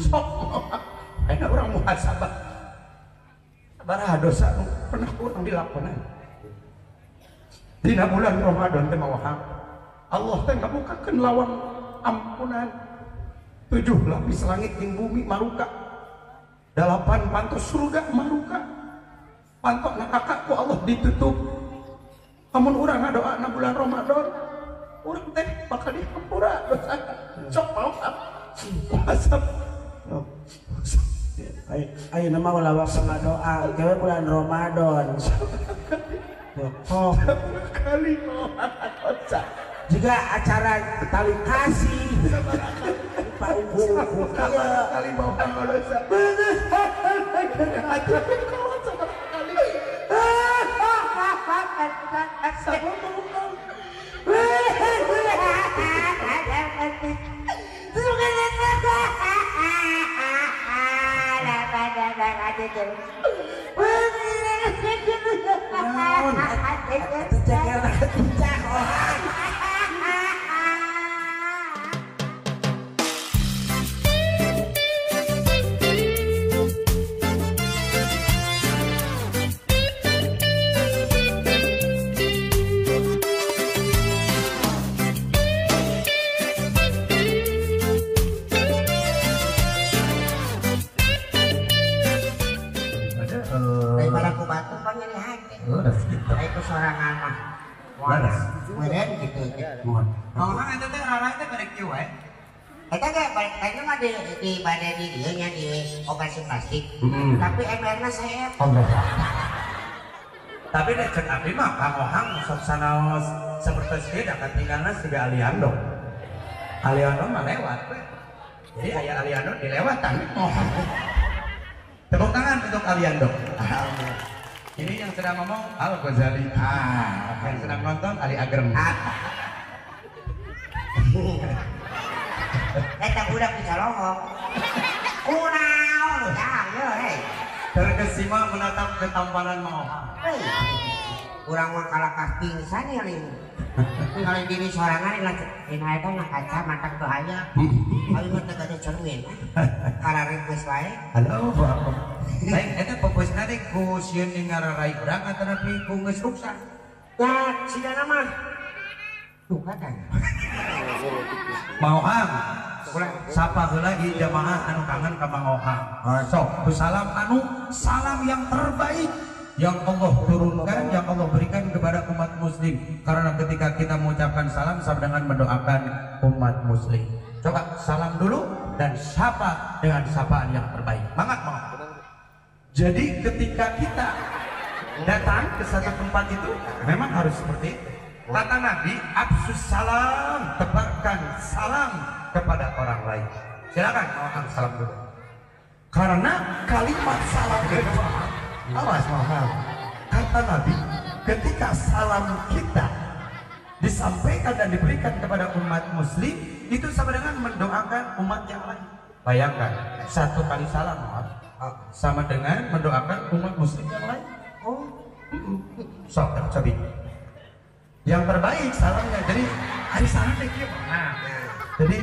Sok ayeuna urang muhasabah. Sabaraha dosa nu pernah urang dilakonan. Dina bulan Ramadan teh mawa Allah teh ngabukakeun lawang ampunan. 7 lapis langit jeung bumi maruka. 8 panto surga maruka. Panto neraka ku Allah ditutup. Amun urang ngadoa na bulan Ramadan, urang teh bakal dihampura dosa. Sok mau muhasabah. Ayeuna mah ulah waktu ngadoa, gawe bulan Ramadan. Oh, kali dosa. Juga acara tali kasih. Pak uku kali mau dosa. Di badai di dia nya di operasi plastik, tapi MR-na sehat. Tapi deh cek abdi mah Kang Ohang sok sanaos seperti ieu da katinggalna siga Aliando. Aliando mah lewat we. Jadi aya Aliando dilewatan. Tepuk tangan untuk Aliando. Ini yang sedang ngomong Al Ghazali. Yang sedang nonton Ali Agrem. Eta budak dicolongok. Kunaon tah ye hei. Terkesima menatap ketampanan Mang Ohang. Urang mah kalakah pingsan ya lin. Kalau diri sorangan lah dina eta mah kaca mata teu aya. Abi mah teu gaduh cermin. Kararek geus wae. Halo, lain eta fokusna teh ku sieun ngararai urang atanapi ku geus ruksak. Ya, sigana mah. Tuh kan. Mang Ohang, sapa heula ieu jamaah anu kangen ka Mang Ohang. Sok, salam anu salam yang terbaik yang Allah turunkan, yang Allah berikan kepada umat muslim. Karena ketika kita mengucapkan salam sama dengan mendoakan umat muslim. Coba salam dulu dan sapa dengan sapaan yang terbaik. Mangat, Mang. Jadi ketika kita datang ke satu tempat itu memang harus seperti itu. Kata Nabi, absus salam, tebarkan salam kepada orang lain. Silakan, Mang, salam dulu. Karena kalimat salam itu, awas Mang. Kata Nabi, ketika salam kita disampaikan dan diberikan kepada umat muslim, itu sama dengan mendoakan umat yang lain. Bayangkan, satu kali salam, Mang, sama dengan mendoakan umat muslim yang lain. Oh, sok, cobi. Yang terbaik salamnya. Jadi hari salam deh. Nah, jadi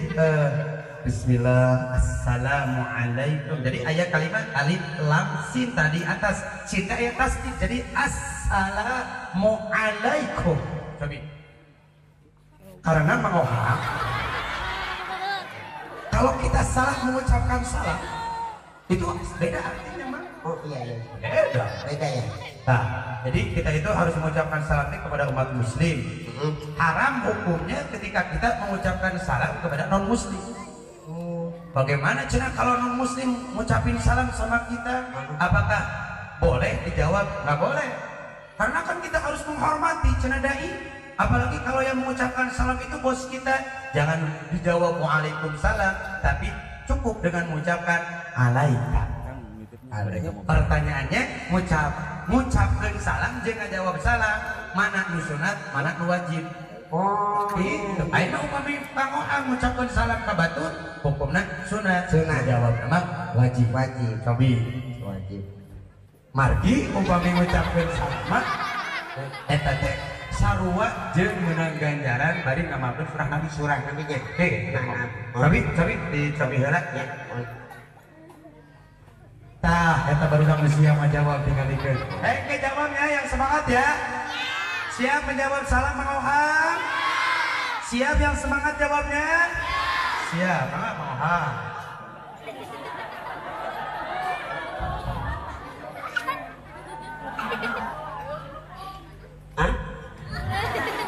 Bismillah, assalamualaikum. Jadi ayat kalimat alif lam sin tadi atas, cinta ayat tasdid. Jadi assalamualaikum. Cobi. Karena Mang Ohang, kalau kita salah mengucapkan salam, itu beda artinya, Mang. Oh iya iya. Beda. Beda ya. Nah, jadi kita itu harus mengucapkan salam kepada umat muslim. Haram hukumnya ketika kita mengucapkan salam kepada non muslim. Bagaimana cina kalau non muslim mengucapin salam sama kita? Apakah boleh dijawab? Nggak boleh. Karena kan kita harus menghormati cina dai. Apalagi kalau yang mengucapkan salam itu bos kita, jangan dijawab waalaikumsalam, tapi cukup dengan mengucapkan alaika. Pertanyaannya, ngucapkeun salam jeung ngajawab salam, mana nu sunat, mana nu wajib? Oh, gitu. Ayeuna upami Kang Ohang ngucapkeun salam ka batur, hukumna sunat, jawab mah wajib. Wajib. Cobi. Wajib. Margi upami ngucapkeun salam mah eta teh Sarua jeung meunang ganjaran bari ngamalkeun surah Nabi surah Nabi nya. Tapi di heula ya. Tah, eta barudak geus siap ngajawab tingalikeun. Ke jawabnya yang semangat ya. Siap menjawab salam Mang Ohang? Siap yang semangat jawabnya? Siap, Mang Ohang. Hah?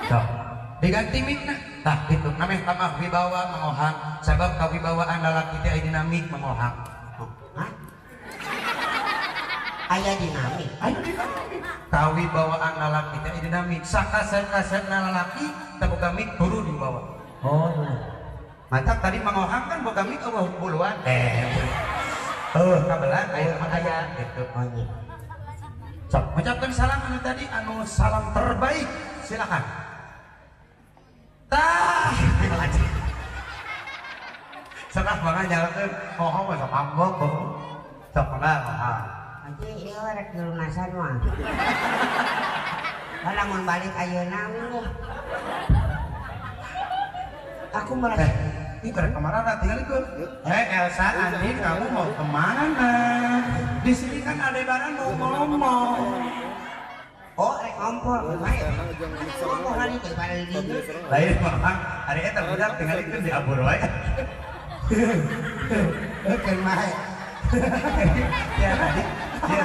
Tuh, diganti mikna. Tah, itu namanya tambah wibawa Mang Ohang. Sabab kawibawaan lalaki teh dinamik Mang Ohang. Hah? Aya dinamik. Aya dinamik. Kawibawaan lalaki teh dinamik. Sakasep-kasepna lalaki teu boga mik turu di bawah. Oh. Mantap tadi Mang Ohang kan boga mik eueuh buluan. Kabelan aya mah aya gitu. Oh iya. Sok, ucapkan salam anu tadi anu salam terbaik. Silakan. Tah. Serah banget nyalakeun. Ohong mah sok ambok. Sok mangga Ohang. Anjing ieu rek dilunasan mah. Lamun balik ayeuna mah. Aku merasa ini rek kemana tinggalikeun. Elsa, Andin, kamu mau kemana? Di sini kan Aldebaran mau ngomong. Oh, rek ngompol. Ngomong hari teh pada di dieu. Lain mah, ari eta budak tinggalikeun di abur wae. Keun wae. Ya tadi. Ya.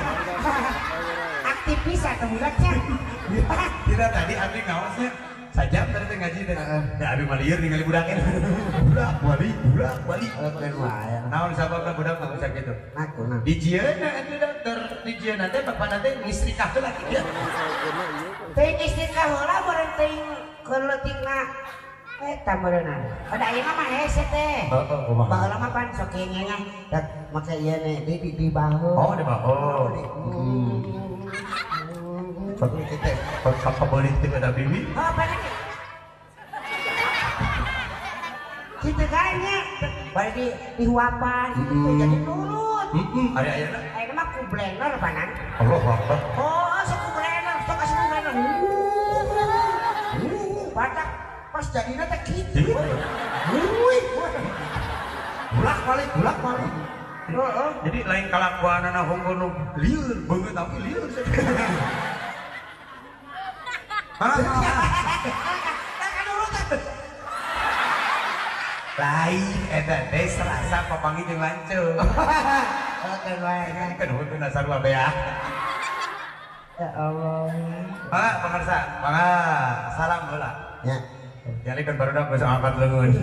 Aktivis atau budaknya? Tidak tadi abdi ngaosnya sajam tadi teh ngaji teh. Da abi mah lieur ningali budak eta. Budak balik, budak balik. Keun wae. Naon sababna budak mah bisa kitu? Naon? Dijieunna atuh dokter, dijieunna teh bapana teh ngistrikah heula kitu. Teuing istrikah heula meureun teuing keleutikna eta meureunna. Ada ayeuna mah hese teh. Heeh, kumaha? Baheula mah pan sok nya dak make ieu ne di bahu. Oh, di bahu. Sok kitu sok kabeuli teh ada bibi. Oh, pan kitu kayaknya bari di dihuapan gitu jadi nurut. Heeh, ari ayeuna. Ayeuna mah ku blender panan. Allahu Akbar. Oh, sok ku blender, sok asup blender. Batak pas jadina teh kitu. Wih. Bolak-balik, bolak-balik. Heeh. Jadi lain kalakuanana hungkul nu lieur, beungeut tapi lieur. Lain eta teh serasa papanggih jeung lanceuk. Oke wae kan hutuna sarua bea. Ya Allah. Mangga pangarsa, mangga salam heula. Ya. Jadi kan barudak geus angkat leungeun.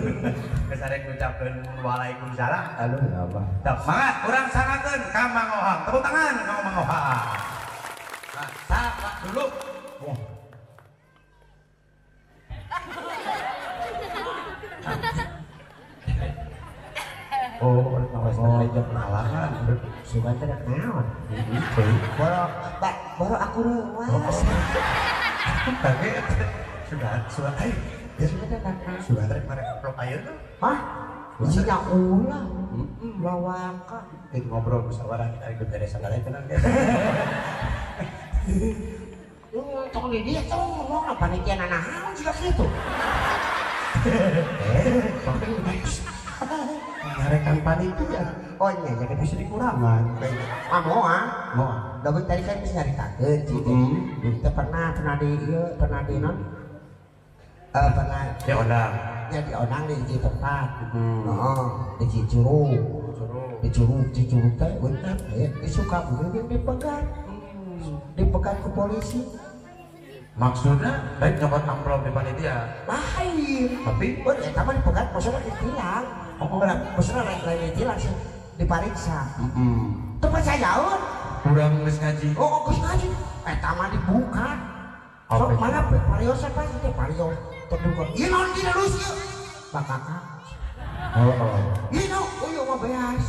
Geus arek ngucapkeun waalaikumsalam. Aduh ya Allah. Tah mangga urang sangakeun ka Mang Ohang. Tepuk tangan ka Mang Ohang. Nah, sapa dulu. Ya. Oh, oh, jam kenalan. Sugan teh rek naon? Boro, boro aku reuwas. Kaget. Sudah, ayo. Sudah rek marek amplop ayeuna. Hah? Isinya ulah. Lawaka. Itu ngobrol musyawarah kita ikut beres sagala tenang. Tong di dieu tong ngomong panitia nanaon jiga kitu. Nyarekan panitia. Oh iya, ya kan bisa dikurangan. Ah moal. Moal. Da tadi kan bisa nyaritakeun gitu. Kita pernah di ieu, pernah di non? Pernah diundang. Ya diundang di hiji tempat. Heeh, di Cicurug. Di Curug, Cicurug teh bentar ya, di Sukabumi dipegat. Dipegat ku polisi. Maksudnya baik nyokot amplop di panitia. Lain. Tapi oh eta mah dipegat maksudnya ditilang. Oh, maksudnya lain ditilang sih, dipariksa. Teu percayaeun. Urang geus ngaji. Oh, geus ngaji. Eta mah dibuka. Sok mana parios apa teh parios terduga. Ieu naon dilulus ieu? Bakaka. Heeh. Ieu naon? Oh, ieu mah beas.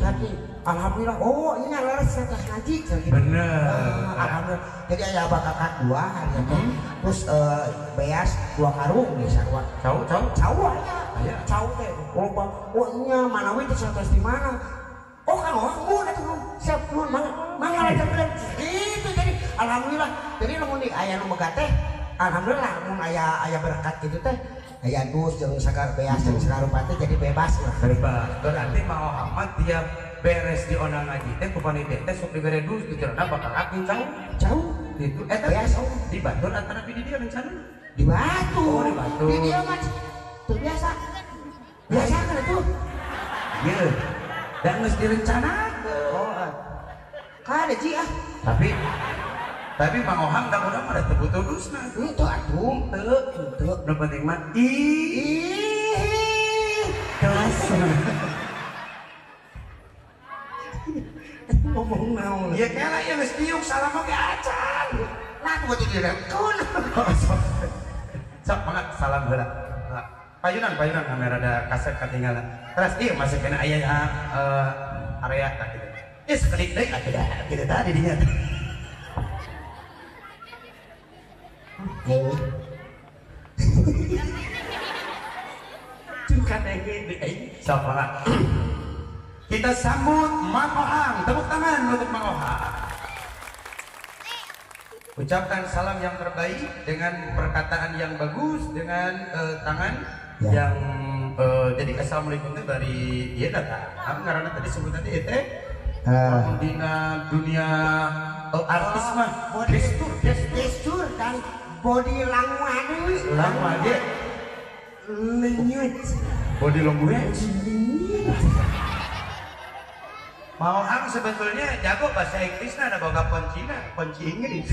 Jadi alhamdulillah, oh ini leres saya ngaji gitu. Bener. Alhamdulillah. Jadi aya bakaka dua hari itu. Terus beas 2 karung nih sarua. Cau cau. Cau aya. Cau teh. Loba. Oh nya manawi teh satos di mana? Oh kan orang mun atuh siap mun mangga mangga aja gitu. Jadi alhamdulillah. Jadi lamun di aya nu megat teh Alhamdulillah mun aya berkat gitu teh. Aya dus jeung sagar beas jeung sakarupa teh jadi bebas lah. Bebas. Berarti Mang Ohang mah tiap beres di onang ngaji teh ku panitia teh sok dibere dus dicerna bakal aki cau. Cau. Itu eta beas di Batur antara di dieu rencana. Di Batu. Oh, di Batu. Di dieu mah teu biasa. Biasa kan atuh. Ieu. Da geus direncanakeun. Oh. Kade ji ah. Tapi Mang Ohang da urang mah da teu butuh dusna. Henteu atuh, teu, henteu. Nu penting mah ih. Kelas. Ngomong naon? Ya kela ieu geus diuk salam oge acan. Lah kudu direkun. Sok mangga salam heula. Payunan kamera ada kaset ketinggalan. Terus ieu masih kena aya area tah kitu. Ih sakedik deui atuh da kitu tadi dinya. Cukan deui. Sok mangga. Kita sambut Mang Ohang, tepuk tangan untuk Mang Ohang. Ucapkan salam yang terbaik dengan perkataan yang bagus, dengan tangan ya. Yang jadi assalamualaikum itu dari iya datang. Karena tadi sebut tadi itu dina dunia artis mah gestur, gestur dan body language, language, lenyut, body language. Mang Ohang sebetulnya jago bahasa Inggrisnya, ada boga poncina, ponci Inggris.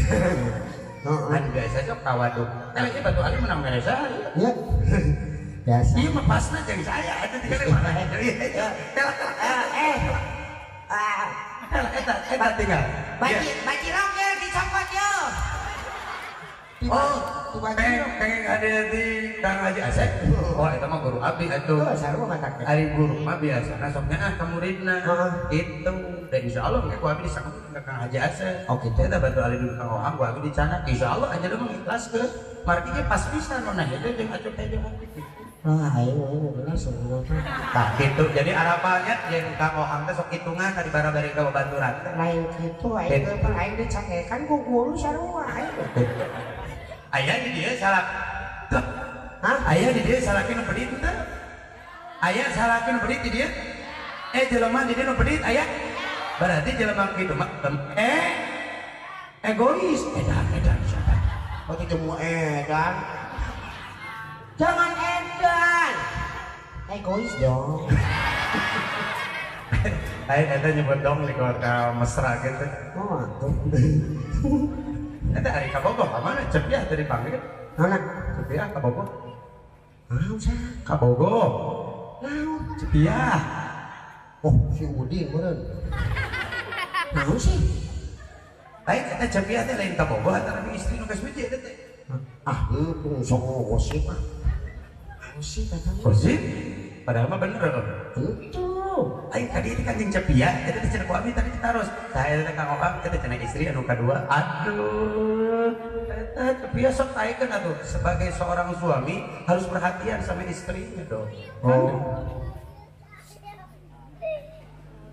Kan biasa aja kawaduk. Kan ini Batu Ali menang meresa. Iya. Biasa. Iya mah pasna jeung saya eta tinggal mana. Eta eta tinggal. Baci rongger dicopot yo. Oh, pengen ada di Kang Haji Asep. Oh, eta mah guru abdi atuh. Oh, sarua matak. Ari guru mah biasana sok nyaah ka muridna. Itu dan insyaallah engke ku abdi disangkut ka Kang Haji Asep. Oh, kitu. Eta Batu Ali dulu Kang Ohang ku abdi dicanak. Insyaallah anjeunna mah ikhlaskeun. Margi ge pas pisan nu nanya teh jeung acuk teh jeung kitu. Wah, ayo bener sebenarnya. Tah kitu. Jadi arapalnya jeung Kang Ohang teh sok hitungan ka di bara-bari ka babaturan. Lain kitu aing teh aing dicakekan ku guru sarua aing. Ayah di dia salah. Hah? Ayah di dia salaki nu pedit teh. Ayah salaki nu pedit di dia. Jelema di dia nu pedit ayah. Berarti jelema kitu mah egois. Edan siapa? Oh itu mau edan. Jangan edan. Egois dong. Ayo eta nyebut dong di kota mesra gitu. Oh atuh. Eta ari ka Bogor ka mana? Cepiah tadi panggil. Mana? Cepiah ka Bogor. Naon sah? Ka Bogor. Naon? Cepiah. Oh, si Udin meureun. Naon sih? Lain eta Cepiah teh lain ka Bogor antara istri nu geus hiji eta teh. Ah, heuh sok gosip ah. Gosip eta mah. Gosip? Padahal mah bener loh. Itu. Aing tadi itu kan jeung Cepiah, eta teh cenah ku abi tadi ditaros. Tah eta teh Kang Ohang, eta cenah istri anu kadua. Aduh, eta Cepiah sok taekeun atuh. Sebagai seorang suami harus perhatian sama istrinya dong. Oh.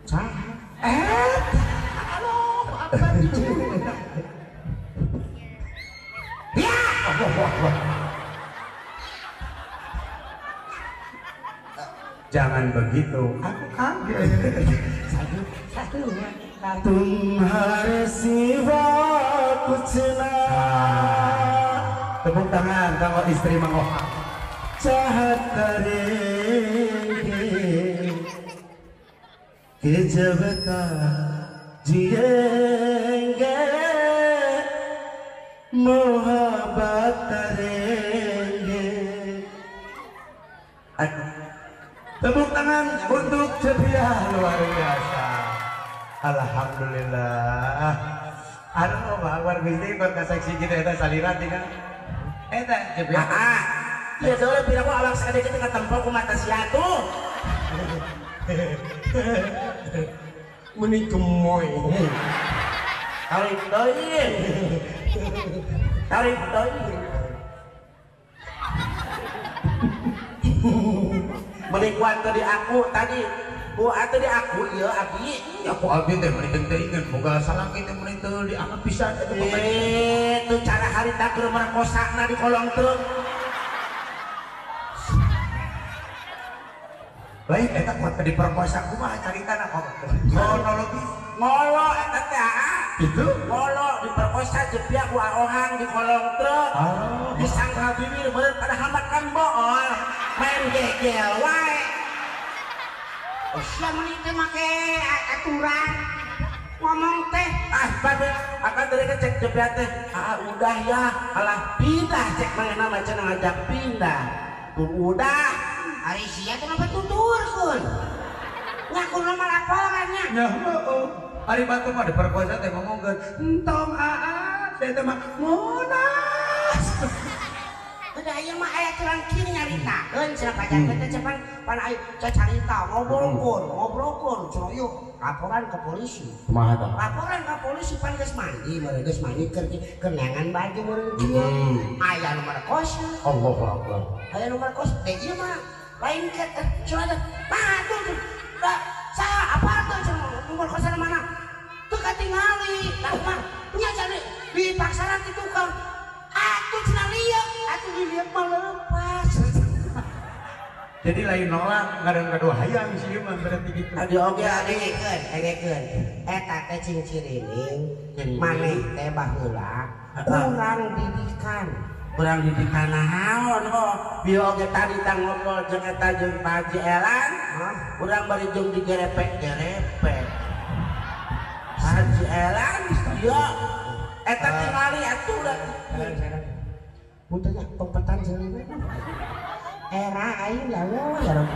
Saha? Halo, apa itu? Ya! Jangan begitu, aku kaget. Satu, Tumhare siwa kuch na. Tepuk tangan kalau istri Mang Ohang. Chahat karenge ke jab tak jiyenge mohabbat karenge. Tepuk tangan untuk Cepiah luar biasa. Alhamdulillah. Aduh, Bang Gusti kok seksi kita eta salira tinggal. Eta Cepiah. Ah. Ieu deui piraku awak sakade kitu katempo ku mata sia tuh. Meni gemoy. Tarik deui. Tarik deui. Menikuan tadi aku tadi. Bu atuh di aku ieu abi. Aku abi teh meuni teuingeun boga salaki teh meuni teu dianggap pisan eta pamajikan. Itu cara harita keur merkosana di kolong truk. Lain eta kuat diperkosa kumaha caritana kronologis. Ngolo eta teh aa. Itu ngolo diperkosa jepiak ku aohang di kolong truk. Oh. Disangka bibir meureun padahal mah kan bool. Main gegel wae. Sia meuni teh make aturan ngomong teh ah bade akan dari cek jepiak teh ah udah ya alah pindah cek manehna mah cenah ngajak pindah. Tuh udah ari sia teh mah tuturkeun. Ngakuna mah laporannya. Nya heueuh. Ari batu mah diperkosa teh ngomongkeun entong aa saya teh mah monas. Udah ieu mah aya aturan kieu nyaritakeun cenah pajarkeun teh cepan pan ayo carita ngobrolkeun cenah yuk laporan ke polisi. Kumaha tah? Laporan ke polisi pan geus mandi meureun geus mandi keur neangan baju meureun kieu. Aya nu merkosa. Allahu akbar. Aya nu merkosa teh ieu mah lain ke cenah teh mah tuh saha apa tuh cenah nu merkosa mana? Teu katingali lah mah nya cari dipaksaran ti tukang. Atuh cenah lieup, atuh dilieup mah leupas. Jadi lain nolak ngaran kedua hayang sih mah berarti gitu. Adi oge dengekeun, dengekeun. Eta teh cing cirining maneh teh baheula kurang didikan. Kurang didikan naon ho. Bieu oge tadi tang ngobrol jeung eta jeung Pak Haji Elan, urang bari jeung digerepek-gerepek. Haji Elan ieu eta tingali atuh da. Punten pempetan seulina. Era aing ya Allah ya Rabb.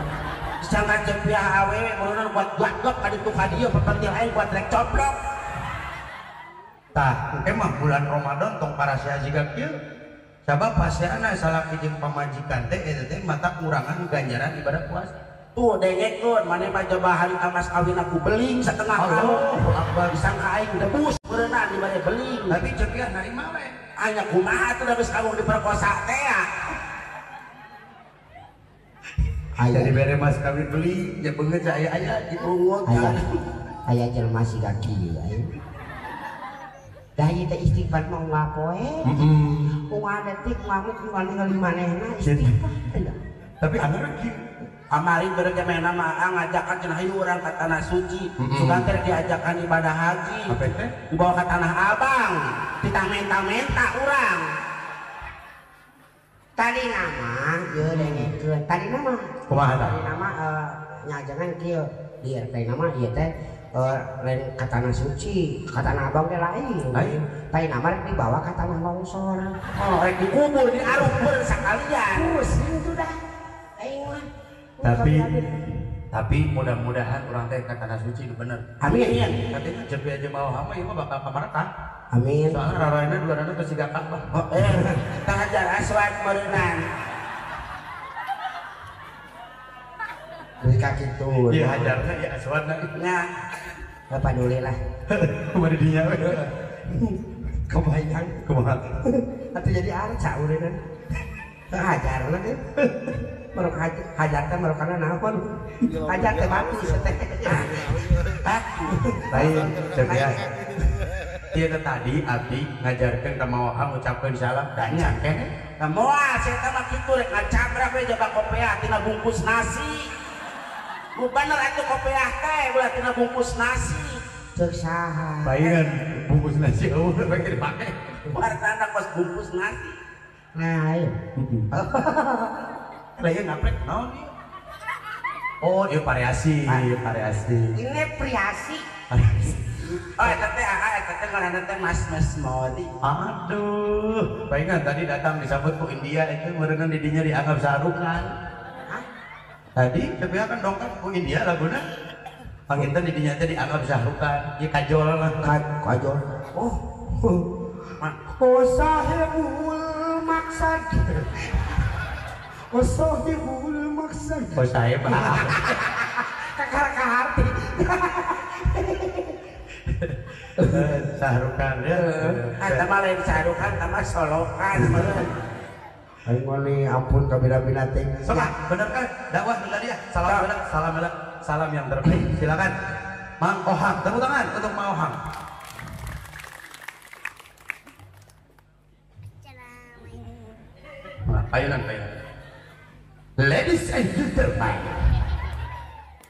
Disangka cepiah awewe meureun buat guak-guak ka ditu ka dieu pepentil aing buat rek coplok. Tah, emang bulan Ramadan tong parasia jiga kieu. Sabab paseana salaki jeung pamajikan teh eta teh mata kurangan ganjaran ibadah puasa. Tuh dengekeun maneh mah coba harita mas kawin aku beling setengah Allahu akbar. Disangka aing debus meureunna dibare beling. Tapi cepiah narima we. Anya kumaha atuh da geus kawung diperkosa teh ya. Jadi bere mas kawin beli, ya beungeut saya aya dipungut. Aya jelema siga kieu aing. Da ieu teh istighfar mah unggal poe. Unggal detik ngamuk unggal ningali manehna istighfar. Tapi anger kieu. Kamari bere ge manehna mah ngajakan cenah hayu urang ka tanah suci. Sugan teh diajakan ibadah haji. Dibawa ka tanah abang, ditah menta-menta urang. Tadi nama ieu dengekeun. Tadi nama kumaha tah? Tadi nama nyajangan kieu di RT nama ieu teh lain ka tanah suci, ka tanah abang teh lain. Lain. Tadi nama rek dibawa ka tanah longsor. Oh, rek dikubur di aruk beur sakalian. Pusing tuh dah. Aing mah. Tapi mudah-mudahan urang teh ka tanah suci itu bener. Amin. Katanya jepi aja mau hama ieu mah bakal ka Marekah. Amin. Soalnya raraina duanana teu siga Ka'bah. Oh, tah Hajar Aswad meureunnan. Duit ka kitu. Iya hajarna ya aswadna. Nya. Bapak duli lah. Kumaha dinya we. Kebayang kumaha. Atuh jadi arca ureunan. Hajarna teh. Merok hajar teh merokana naon? Hajar teh batu teh. Batu. Lain cepiah. Ieu teh tadi abdi ngajarkeun ka Maoha ngucapkeun salam dancan keneh. Nah moal saya mah kitu rek ngacabrak we jaba kopeah tina bungkus nasi. Nu bener atuh kopeah teh ulah tina bungkus nasi. Ceuk saha? Baingan bungkus nasi eueuh rek dipake. Wartana kos bungkus nasi. Nah, ayo. Lah ieu ngaprek naon ieu? Oh, ieu variasi, variasi. Ini priasi. Oh, eta teh aa eta teh ngaranna teh Mas Mesmodi. Aduh, baingan tadi datang disambut ku India itu meureunna di dinya dianggap sarukan. Hah? Tadi tapi kan dongkap ku India laguna. Panginten di dinya teh dianggap sarukan. Ieu kajol lah. Kajol. Oh. Oh sahibul maksad. Oh sahibul maksad. Oh sahib. Kakara kaharti. Sahrukan ya. Eta mah lain sahrukan, eta mah solokan meureun. Aing mah ampun kabina-bina teh. Sok bener kan dakwah tadi ya. Salam heula, salam heula. salam yang terbaik. Silakan Mang Ohang, tepuk tangan untuk Mang Ohang. Ayunan, ayunan. Ladies and gentlemen,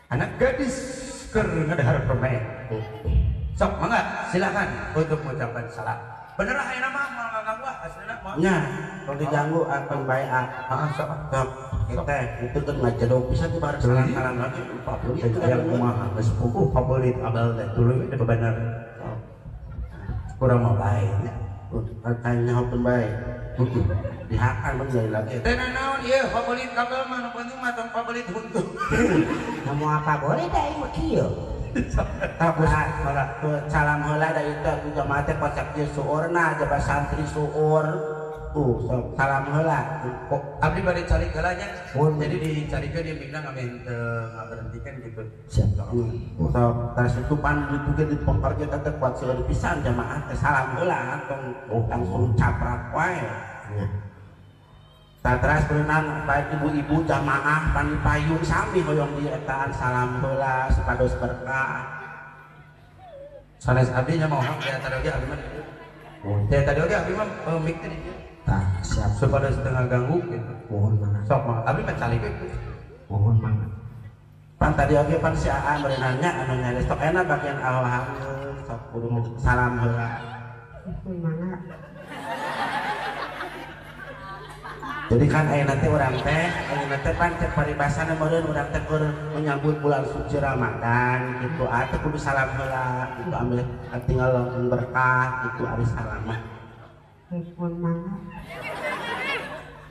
anak gadis keur ngadahar permen. Sok mangga, silakan untuk mengucapkan salam. Bener ah ayeuna mah moal ngaganggu ah aslina mah. Nya, kalau diganggu akan bae ah. Heeh, sok. Sok, kita itu kan ngajedog pisan di bareng salam-salam lagi favorit itu aya kumaha geus puguh favorit abal teh tuluy teh bener. Kurang mah bae nya. Tanya hopeun bae. Dihakan mun jadi lagi. Teh naon ieu favorit kabel mah nu penting mah tong favorit huntu. Kamu apa boleh teh aing mah kieu. Salam heula da itu jamaah teh kocak ieu suurna jaba santri suur. Salam heula. Abdi bade calik heula nya. Jadi dicarikan dia migna ngamen teu ngaberhentikeun gitu. Siap. Sok tas itu pan ditu ge dipongkar ge teh kuat seueur pisan jamaah teh salam heula tong langsung caprak wae. Tatras berenang baik ibu-ibu jamaah pani payung sami hoyong dietaan salam heula supados berkah. Sanes abdi nya mau hak teh tadi oge abdi mah. Teh tadi oge abdi mah mic teh di dieu. Tah siap supados teu ngaganggu gitu. Mohon mangga. Sok mah abdi mah calik we. Mohon mangga. Pan tadi oge pan si Aa berenangnya anu nyaris sok enak bagian awal sok kudu salam heula. Mohon mangga. Jadi kan ayeuna teh urang teh ayeuna teh pan cek paribasana meureun urang teh keur menyambut bulan suci Ramadan gitu atuh kudu salam heula gitu ambil tinggal berkah gitu ari salam mah. Mohon mangga.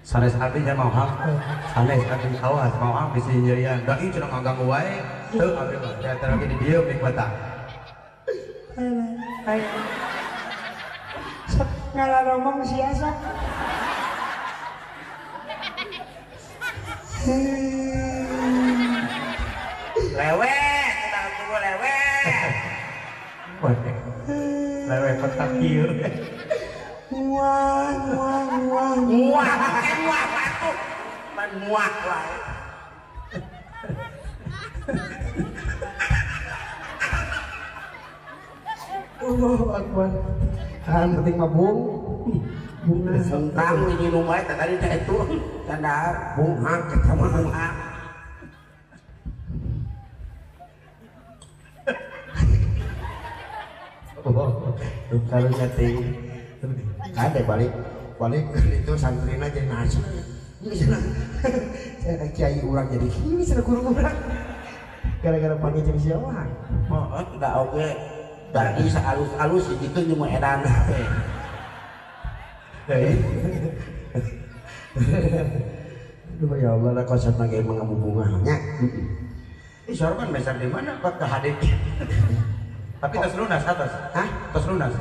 Sanes abdi nya mau hak. Sanes abdi awas mau hak bisi nyerian. Da ieu cenah ngaganggu wae. Teu abdi mah teh teh di dieu mik mata. Ayo. Sok ngalaromong sia sok. Lewe, kita tunggu lewe. Lewe kotak kieu. Muah, muah, muah, muah, muah atuh. Man muah wae. Allahu Akbar. Kan penting mah bung. Bunga sentang minum wae tadi teh itu candar bunga kita mah bunga. Oh, kalau nyeting ada balik balik itu santrina jadi nasi. Ini sana saya kiai urang jadi kieu sana guru urang. Gara-gara panggil jadi siapa? Oh, tidak oke. Dari alus-alus itu nyumu edan teh. Aduh ya Allah, lah konsep lagi emang bunga nya. Ih, sorban besar di mana kok ke hadik. Tapi tos lunas atas. Hah? Tos lunas.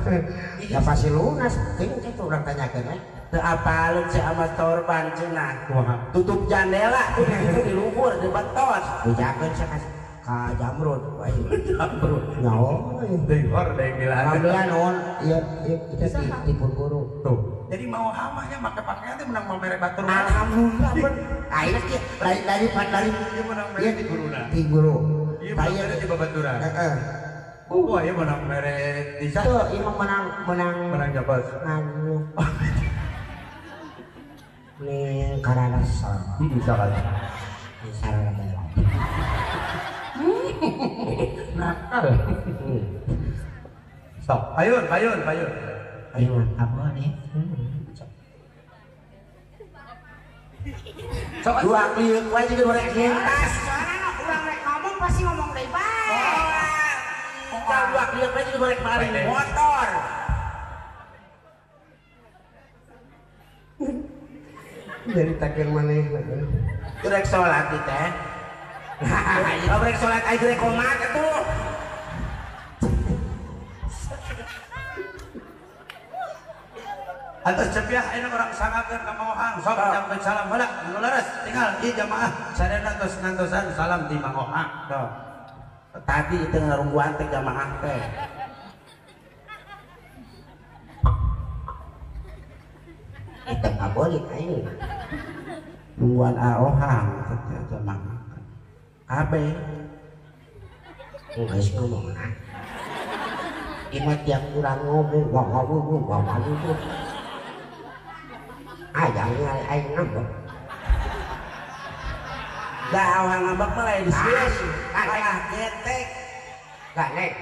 Ya pasti lunas, ting itu urang tanyakeun we. Teu apaleun si ama sorban cenah. Tutup jandela itu di luhur di betos. Bejakeun sia ka Jamrud wae. Jamrud. Nyaho. Deui hordeng gila. Alhamdulillah nuhun ieu ieu kita dipun guru. Tuh. Jadi mau hamanya make pakaian teh menang mau mere batur. Alhamdulillah ben. Ayeuna kieu dari dari ieu menang mere di guruna. Di guru. Ieu menang mere di babaturan. Heeh. Oh, ieu menang mere di saha? Tuh, ieu menang menang menang jabas. Anu. Ning kararasa. Heeh, salah. Salah. Nakal. Sok, payun, payun, payun. Ayo, apa nih? Sok dua kliuk wae jeung rek lintas. Soalna urang rek ngomong pasti ngomong deui bae. Oh, dua kliuk wae jeung rek maling motor. Dari takir maneh. Rek salat teh. Hahaha, rek salat aing rek komat atuh. Atas cepiah ini orang sangakeun ka Mang Ohang sok nyampe salam heula nu leres tinggal ieu jamaah sadayana tos ngantosan salam di Mang Ohang. Tuh. Tadi itu ngarungguan teh jamaah teh. Itu ngabolit aing. Nungguan Ohang teh jamaah. Kabeh. Geus ngomong nah. Ieu tiap urang ngomong wah wah wah wah wah. Ayang aing ngambek. Da awang ngambek mah lain sieun. Kalah getek. Gandeng.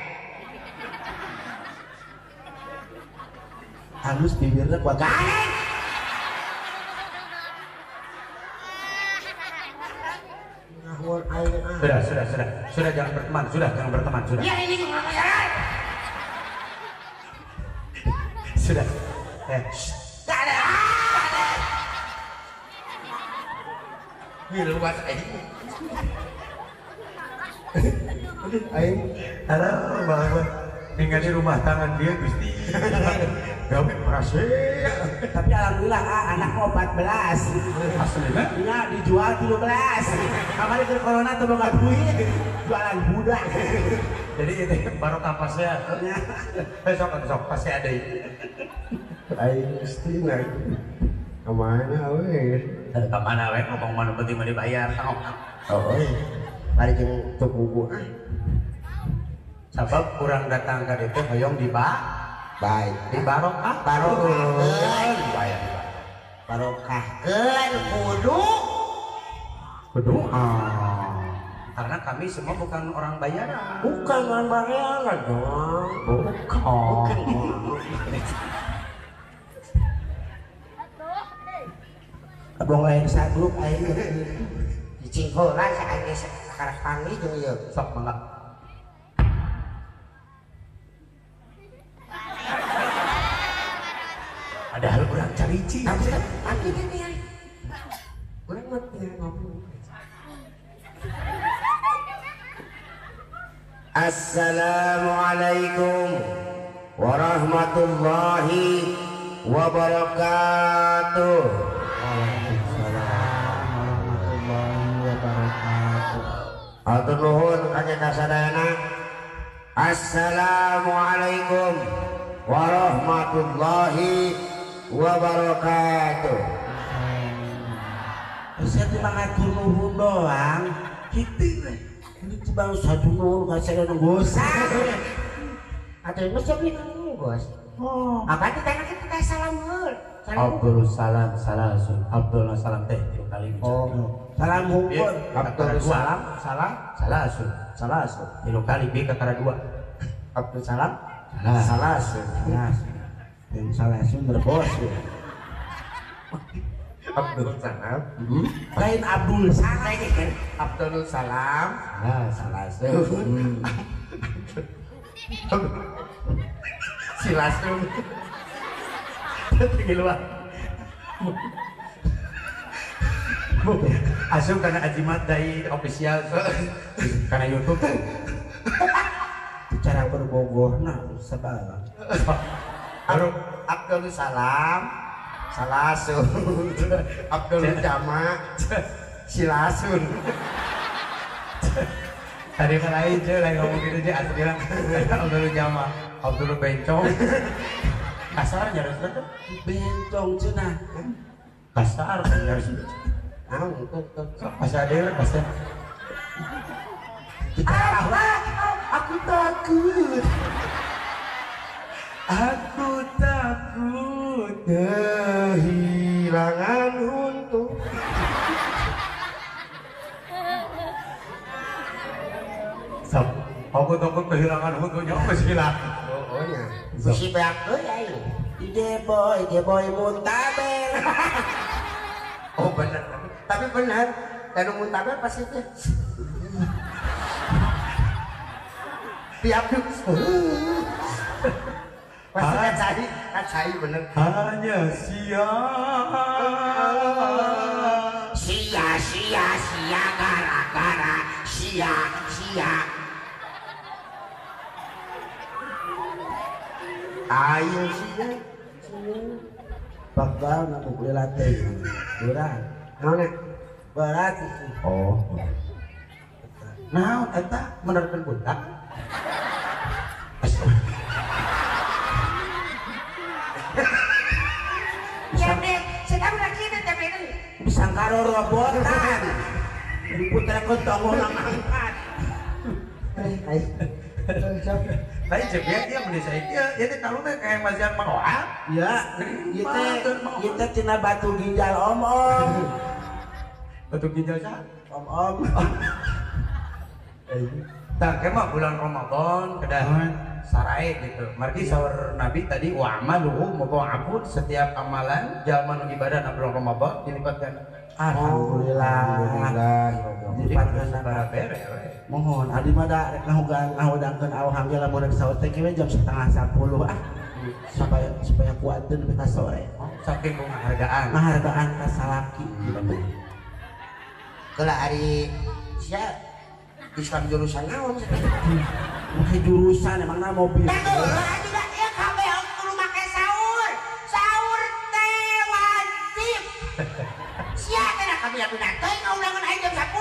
Halus bibirnya kuat. Gandeng. Sudah, jangan berteman, sudah, jangan berteman, sudah. Ya ini gimana ya? Sudah. Gak ada. Ini luas aing. Aing, halo, bang. Ningali rumah tangan dia Gusti. Gawe merasa. Tapi alhamdulillah anakku 14. Aslinya? Iya, dijual 13. Kamari keur corona teu boga duit, jualan budak. Jadi itu baru kapasnya. Besok pasti ada itu. Aing Gusti nah. Kemana we? Kemana we? Ngomong mana penting mah dibayar. Oh, mari jeung teu buku ah. Sabab kurang datang ka ditu hoyong di ba baik di barokah barokahkeun dibayar barokahkeun kudu kudu karena kami semua bukan orang bayaran, bukan orang bayaran dong, bukan. Abong lain sagrup aing cicing heula saking geus sakarak panggih jeung ieu sok mangga. Padahal urang carici. Tapi ini urang mah teu ngomong. Assalamualaikum warahmatullahi wabarakatuh. Waalaikumsalam warahmatullahi wabarakatuh. Hatur nuhun ka kasadayana. Assalamualaikum warahmatullahi wabarakatuh. Saya cuma ngatur nuhun doang gitu. Ini cuma satu nuhun kasih nunggu. Atau ini siapa yang nunggu bos? Oh. Apa itu tanah kita salam hul. Abdul salam salasun. Abdul salam teh tiga kali. Oh. Salam hukum. Abdul salam salah salasun. Salasun. Tiga kali B kakara dua. Abdul salam salasun. Salasun. Dan salasun berbos. Abdul salam. Lain Abdul salam. Abdul salam. Salasun. Silasun. Tinggi luar. Asup karena ajimat dari official karena YouTube. Cara berbogoh nah sebal. Baru Abdul Salam Salasun. Abdul Jama Silasun. Tadi kan lain je lain ngomong gitu je asli bilang Abdul Jama Abdul Bencong. Kasar nyaris betul. Bencong cenah. Kasar nyaris. Ah, itu. Pasal dia pasal. Aku takut. Aku takut kehilangan untuk. Sob, aku takut kehilangan untuknya masih hilang. Oh ya. Bisi beak euy aing. Ide boy muntaber. Oh benar. Tapi benar, dan muntaber pasti teh. Tiap pasti kacai bener. Hanya sia sia sia sia gara gara sia sia. Ayo sia bakal nak beli latte berat naon berat. Oh naon eta menerkeun budak. Bisa karo robotan diputer ke tonggo angkat. Aing. Lain cek ya ieu mun saya ieu ieu teh kalung teh kayak masihan Mang Ohang. Ya, ieu teh tina batu ginjal om-om. Batu ginjal saha? Om-om. Tah mah bulan Ramadan kedah sarai gitu. Margi saur Nabi tadi wa amaluhu mudha'afun, setiap amalan jalma nu ibadah na bulan Ramadan dilipat ganda. Alhamdulillah. Dilipat ganda bere we. Mohon adi mah da rek ngahudangkeun awang ge lamun rek sahur teh kieu jam 9:30 ah. Supaya kuateun nepi ka sore. Saking penghargaan. Penghargaan ka salaki gitu. Keula ari sia Islam jurusan naon sih? Make jurusan emangna mobil. Tah atuh da ieu kabeh kudu make sahur. Sahur teh wajib. Sia teh da kabeh atuh teh ngaudangan aing jam 10.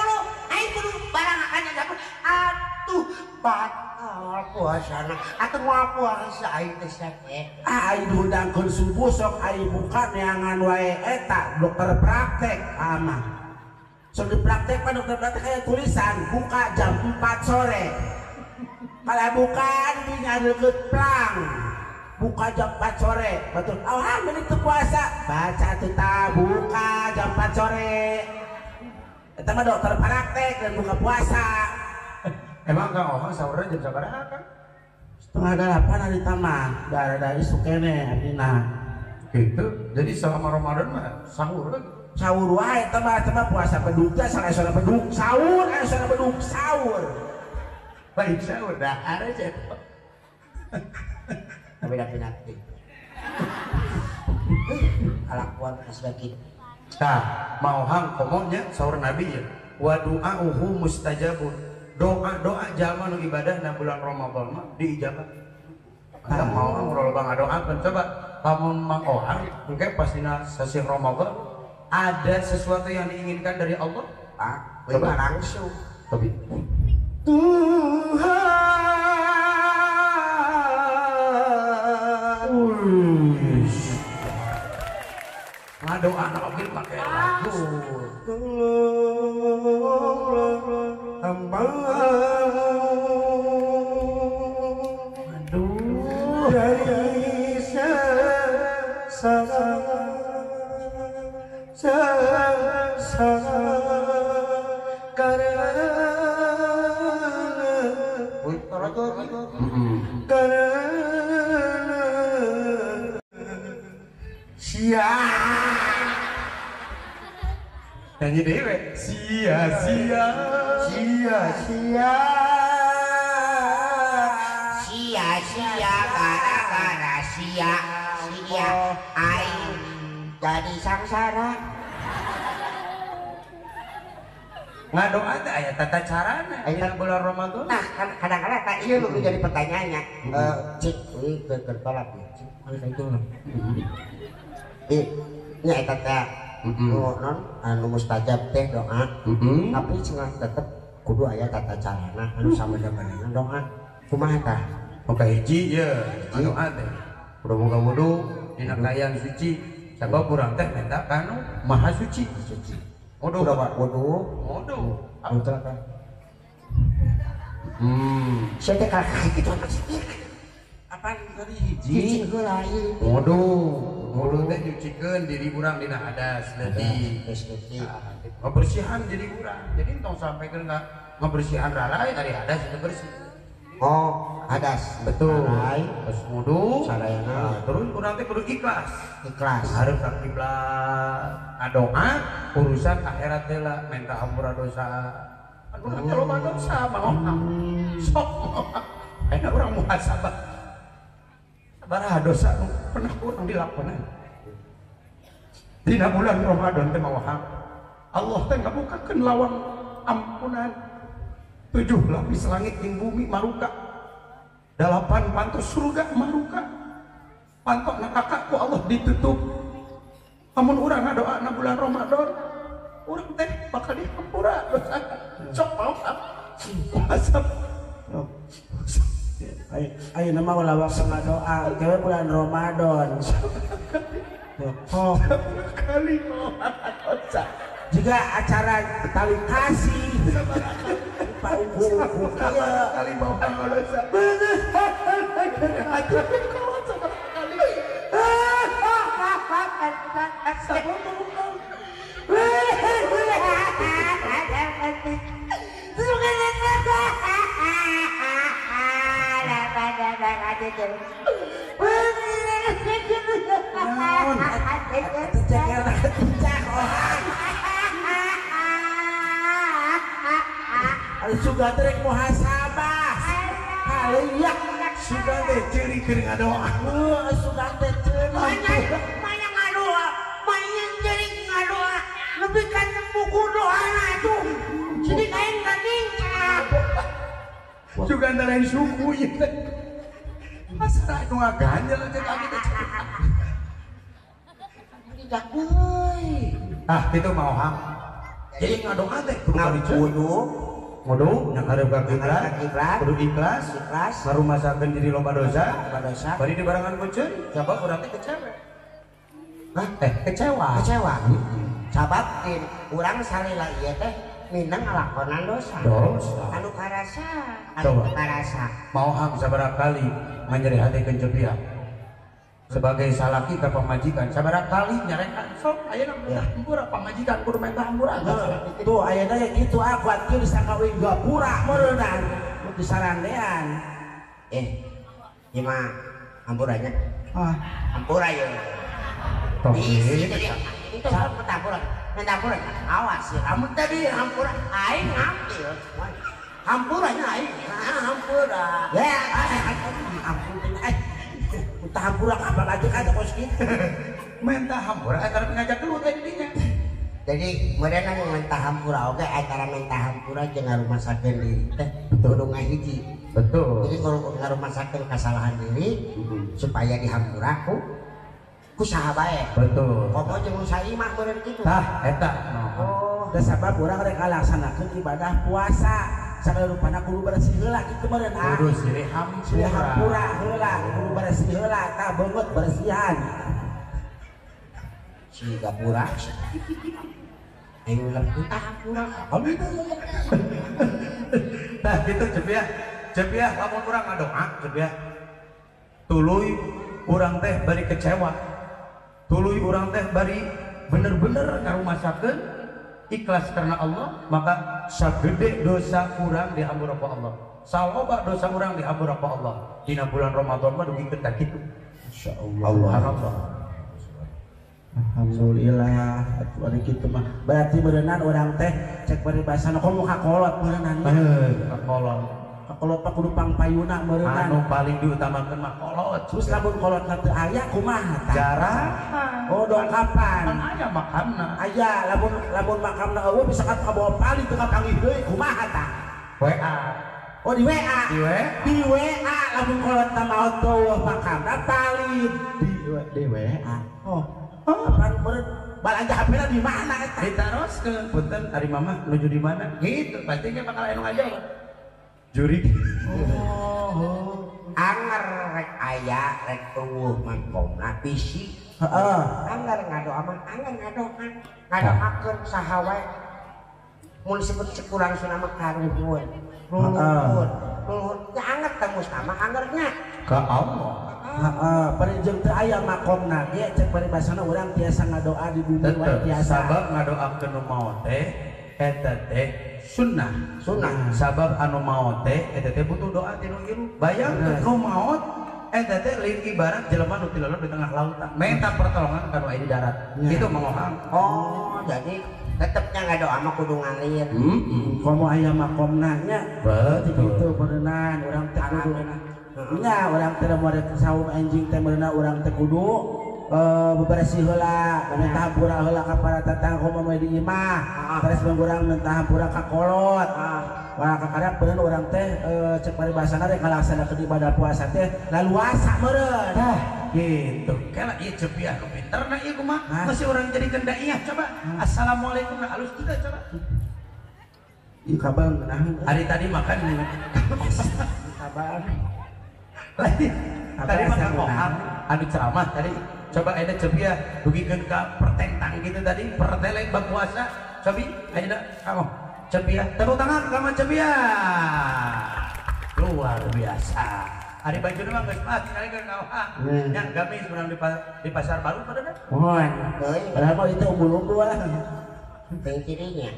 Aing kudu barang akan jam 10. Atuh batal puasana. Atuh moal puasa aing teh sia teh. Ah aing diundangkeun subuh sok aing buka neangan wae eta dokter praktek amah. So di praktek mah dokter praktek kayak tulisan buka jam 4 sore. Kalau bukan di deket plang. Buka jam 4 sore. Betul. Alhamdulillah itu puasa. Baca tuh ta buka jam 4 sore. Eta mah dokter praktek dan buka puasa. Emang Kang Ohang sahurna jam sabaraha Kang? 7:30 ari tamah. Da isuk keneh abdina. Gitu. Jadi selama Ramadan mah sahur sahur wae eta mah puasa bedug teh sanesna bedug sahur anesna bedug sahur. Baik sahur dahar aja. Tapi da pinati. Kalakuan asbaki. Tah, mauhang komo nya sahur Nabi ya. Wa du'auhu mustajabun. Doa-doa jalma nu ibadah na bulan Ramadan mah diijabah. Tah mauhang urang loba ngadoakeun coba lamun Mang Ohang engke pas dina sasih Ramadan ada sesuatu yang diinginkan dari Allah? Ah, coba langsung. Tapi Tuhan, ngadoa oge pakai lagu. Tolonglah hamba. Aduh, dari karena sia nyanyi dewe sia sia sia sia sia sia gara-gara sia sia aing jadi sangsara. Ngadoa teh aya tata carana dina bulan Ramadan. Nah, kadang-kadang tak ieu nu jadi pertanyaannya. Cik euy keur tolak ya. Cik mana ka itu. Nya eta teh nu non anu mustajab teh doa. Tapi cenah tetep kudu aya tata carana anu sameda-medana doa. Kumaha tah? Oke hiji ye doa teh. Kudu boga wudu dina kaayaan suci. Sabab urang teh minta ka nu Maha Suci. Suci. Wudu, wudu, wudu. Wudu apa? Saya teh kakak gitu apa sih? Apaan tadi hiji? Hiji heula ieu. Wudu, wudu teh nyucikeun diri urang dina hadas leutik. Leutik. Ngabersihan diri urang. Jadi entong sampaikeun ka ngabersihan ralai ari hadas itu bersih. Oh, hadas. Betul. Terus wudu, sadayana. Terus urang teh kudu ikhlas. Ikhlas. Hareup ka kiblat. Ngadoa urusan akhirat teh lah minta hampura dosa. Aduh, teh loba dosa mah. Sok. Ayeuna urang muhasabah. Sabaraha dosa nu pernah urang dilakonan. Dina bulan Ramadan teh mawahang. Allah teh ngabukakeun lawang ampunan. 7 lapis langit jeung bumi maruka. 8 panto surga maruka. Panto neraka ku Allah ditutup. Amun urang ngadoa na bulan Ramadan, urang teh bakal dihampura dosa. Sok mau muhasabah. Ayeuna mah ulah waktu ngadoa, kewe bulan Ramadan. Oh, kali dosa. Jika acara tali kasih. Pauku-uku kieu kali mau dosa. Sugan teh rek muhasabah. Haliak sugan teh ceuri keur ngadoa. Heuh sugan teh ceuri. Maya ngadoa, maya ceuri ngadoa. Lebih kan buku doana atuh. Jadi kain katingkah. Sugan teh lain suku ieu teh. Masa nu ngaganjel teh kami teh. Tidak euy. Ah, kitu mau hang. Jadi ngadoa teh kudu ngodo nyakarep ka kiblat, kudu ikhlas, ikhlas, ngarumasakeun diri loba dosa, bari dibarengan ku ceuri, sabab urang teh kecewa. Hah? Kecewa. Kecewa. Sabab urang salila ieu teh minang ngalakonan dosa. Dosa. Anu karasa, anu karasa. Mau hang sabaraha kali nganyeri hatikeun cepiah. Sebagai salaki ka pamajikan sabaraha kali nyarekan sok ayeuna menta hampura pamajikan kudu menta hampura. Tuh ayeuna ge kitu ah kuat kieu disangka uing gapura meureunnan disarandean. Ieu mah hampuranya. Ah, hampura ieu. Itu menta hampura. Menta hampura. Awas ya, lamun tadi hampura aing ngambil. Hampuranya aing. Hampura. Ya, ampun minta hampura kapan aja kan kos gitu. Minta hampura antara ngajak dulu teh dinya. Jadi meureunna minta hampura oge antara minta hampura jeung ngarumasakeun diri teh kudu ngahiji. Betul. Jadi kalau ngarumasakeun kesalahan diri supaya dihampura ku saha bae. Betul. Komo jeung nu saimah meureun kitu. Tah eta. Oh, da sabab urang rek ngalaksanakeun ibadah puasa. Sagala rupana kudu bersih heula kitu meureun ah. Kudu silih hampura. Silih hampura heula, kudu bersih heula tah beungeut bersihan. Si gapura. Aing ulah minta hampura. Tah kitu cepiah. Cepiah lamun urang ngadoa cepiah. Tuluy urang teh bari kecewa. Tuluy urang teh bari bener-bener ngarumasakeun ikhlas karena Allah, maka sagede dosa urang dihampura ku Allah. Saloba dosa urang dihampura ku Allah. Dina bulan Ramadan mah dugikeun ka kitu. Insyaallah. Allah. Alhamdulillah atuh ari kitu mah. Berarti beureunan urang teh cek paribasana komo ka kolot beureunan. Heuh, ka kolot. Ka kolot mah kudu pangpayuna beureunan. Anu paling diutamakeun mah kolot. Terus lamun kolotna teu aya kumaha tah? Jarah. Oh, dongkapan. Kan aya makamna. Aya, lamun lamun makamna eueuh bisa ka kabawa pali teu kapanggih deui kumaha tah? WA. Oh, di WA. Di WA. Di WA lamun kolotna maot eueuh makamna pali di WA. Oh. Apaan meureun balanja HP-na di mana eta? Ditaroskeun punten ari mamah nuju di mana? Gitu, pasti ge bakal anu ngajawab. Jurig. Oh. Anger rek aya rek eueuh makomna bisi. Heeh. Anger ngadoa mah anger ngadoa. Ngadoakeun saha wae. Mun disebut cek urang Sunda mah karuhun. Luhur. Luhur nya anger teh mustama angernya ka Allah. Heeh, bari jeung teu aya makomna ge cek paribasana urang tiasa ngadoa di bumi wae tiasa. Sabab ngadoakeun nu maot teh eta teh sunnah. Sunnah. Sabab anu maot teh eta teh butuh doa ti nu hirup. Bayangkeun nu maot eta teh lain ibarat jelema nu tilolor di tengah lautan, minta pertolongan ka nu aya di darat. Kitu mangohang. Oh, jadi tetepnya ngadoa mah kudu ngalir. Komo aya makomna nya. Betul. Kitu beureunan urang teh kudu nya urang teh moal saum anjing teh meureunan urang teh kudu beberesih heula, minta hampura heula ka para tetangga komo di imah. Terus urang minta hampura ka kolot. Wah, kakadang beuneu urang teh cek paribasana rek ngalaksanakeun ibadah puasa teh laluasa meureun. Tah, gitu. Kela ieu cepiah nu pinterna ieu kumaha? Masih urang jadikeun daiah coba. Assalamualaikum nah alus teu coba. Ieu kabar ngeunaheun. Hari tadi makan kabar. Lain. Tadi makan kohar anu ceramah tadi. Coba ayeuna cepiah dugikeun ka pertentang gitu tadi, perteleng bab puasa. Cobi ayeuna kamu. Cepiah. Tepuk tangan ka Mang Cepiah. Luar biasa. Ari baju mah geus pas sekali ke kawah. Nya gamis urang di pasar baru pada dah. Mohon. Padahal mah itu umbul-umbul lah. Teu cirinya.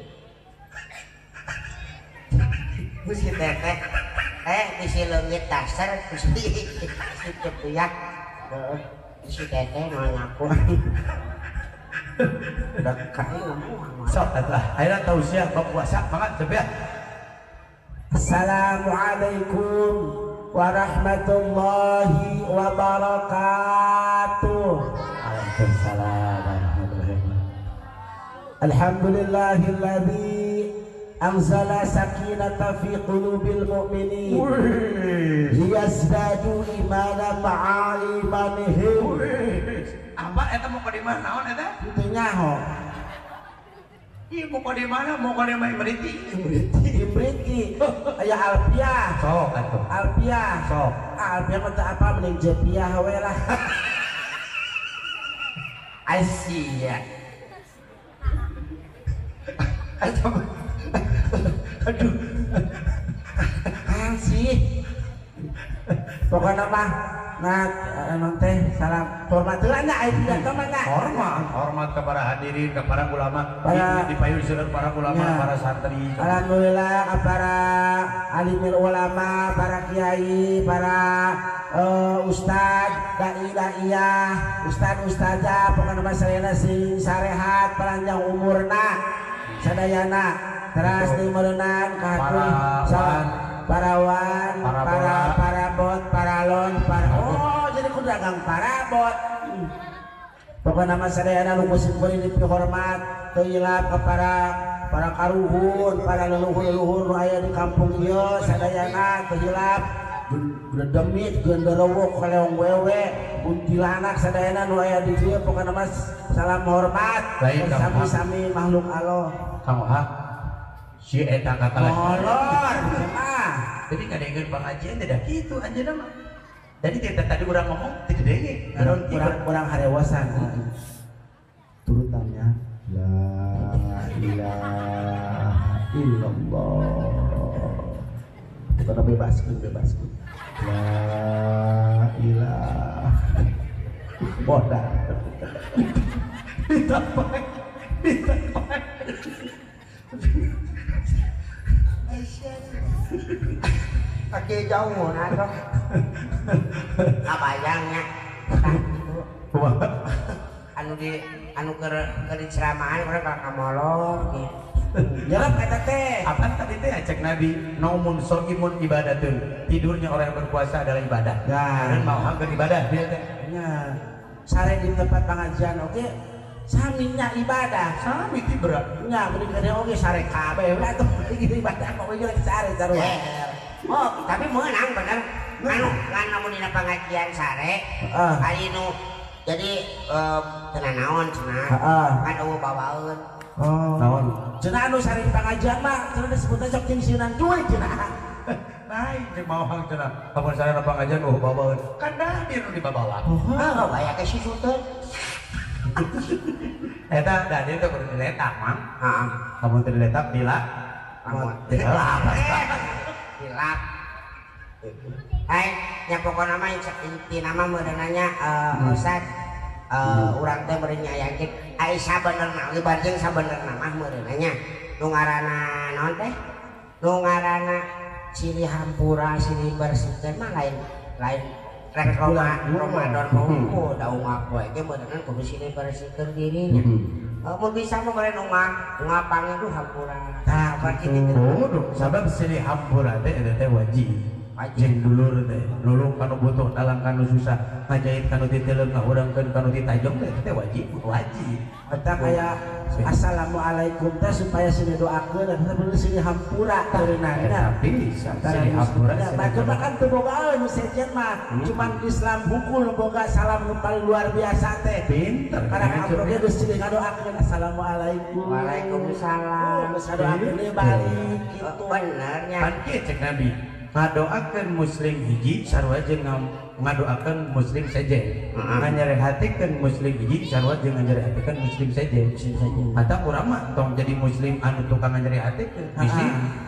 Bisi teteh. Bisi leungit dasar bisi si Cepiah. Heeh. Bisi teteh moal ngaku. Dekat. Sok atuh. Ayeuna tausiah bab puasa mangga Cepiah. Assalamualaikum warahmatullahi wabarakatuh. Waalaikumsalam warahmatullahi wabarakatuh. Alhamdulillahilladzi anzala sakinata fi qulubil mu'minin liyazdadu imanan ma'a imanihim. Apa eta mau ka di mana naon eta? Teu nyaho. Ih mau ka di mana? Mau ka di mana Imriti? Imriti. Aya Alpiah. Sok atuh. Alpiah. Sok. Alpiah mah teu apa mending Jepiah we lah. Asia. Aduh. Sih. Pokoknya mah nah non teh salam hormat heula nya aya pidato mah nya. Hormat, hormat kepada hadirin, kepada ulama, di payun seueur para ulama, ya. Para santri. Alhamdulillah para alimil ulama, para kiai, para ustad, dai daiyah, ustad ustazah, pokoknya mah sadayana sing sarehat panjang umurna sadayana. Teras di meureunan ka parawan, para parabot, paralon, para oh jadi kudu dagang parabot. Pokokna mah sadayana nu kuring dipihormat, teu hilap ka para karuhun, para leluhur-leluhur nu aya di kampung ieu sadayana teu hilap. Demit, genderuwo, kaleong wewe, kuntilanak sadayana nu aya di dieu pokokna mah salam hormat. Sami-sami makhluk Allah. Kang Ohak si eta kata molor ah. Jadi ngadengeun pengajian tidak kitu anjeunna mah. Jadi tadi urang ngomong teu denge. Urang harewasan. Turutannya la ilaha illallah. Karena bebaskeun bebaskeun. La ilaha bodah. Ditapai. Ditapai. Kaki jauh mana tuh? Kabayangnya, anu di anu ke diceramahan orang ka molor gitu. Nyelap kata teh. Apa tadi teh cek Nabi, naumun soimun ibadatun. Tidurnya orang yang berpuasa adalah ibadah. Nah, dan mau hampir ibadah dia teh. Nah, sare di tempat pengajian oke. Saminya ibadah, sami ti berat. Nya beri kene oge sare kabeh we atuh ibadah kok ge sare sarua. Oh, tapi meunang bener. Anu kan lamun dina pengajian sare, ari nu jadi teu naon cenah. Kan eueuh bawaeun. Oh. Naon? Cenah anu sare di pengajian mah cenah disebutna sok jeung sieunan duit cenah. Lain jeung maohang cenah. Lamun sare na pengajian eueuh bawaeun. Kan dadir nu dibabawa. Heeh, aya ke si Sultan. Eta dadir teh kudu diletak, Mang. Heeh. Lamun teu diletak dilak. Dilap. Dilap. Hai, nya pokona mah intina mah meureunanya Ustaz urang teh meureun nyayakeun ai sabenerna ge barjeng sabenerna mah meureunanya nu ngaranna naon teh? Nu ngaranna silih hampura silih bersihkeun mah lain lain rek Ramadan hungkul da ungap we ge meureunna kudu silih bersihkeun dirinya. Mun bisa mah meureun ungap pange hampura. Tah kitu. Kudu sabab silih hampura teh eta teh wajib. Jeung dulur teh nulung kanu butuh dalang kanu susah ngajahit kanu titeleung ngahurangkeun kanu titajong teh teh wajib wajib. Eta kaya assalamualaikum teh supaya sini doakeun eta bener sini hampura teureunana. Eta bisa sini hampura. Batur mah kan teu bogaeun nu sejen mah cuman Islam hukul nu boga salam nu paling luar biasa teh. Pinter. Karena amro ge geus sini ngadoakeun assalamualaikum. Waalaikumsalam. Geus ngadoakeun balik kitu. Bener nya. Pan kieu cek Nabi. Ngadoakeun muslim hiji sarua jeung ngadoakeun muslim sejen. Nganyarehatikeun muslim hiji sarua jeung nganyarehatikeun muslim sejen. Mata urang mah tong jadi muslim anu tukang nganyarehatikeun. Bisi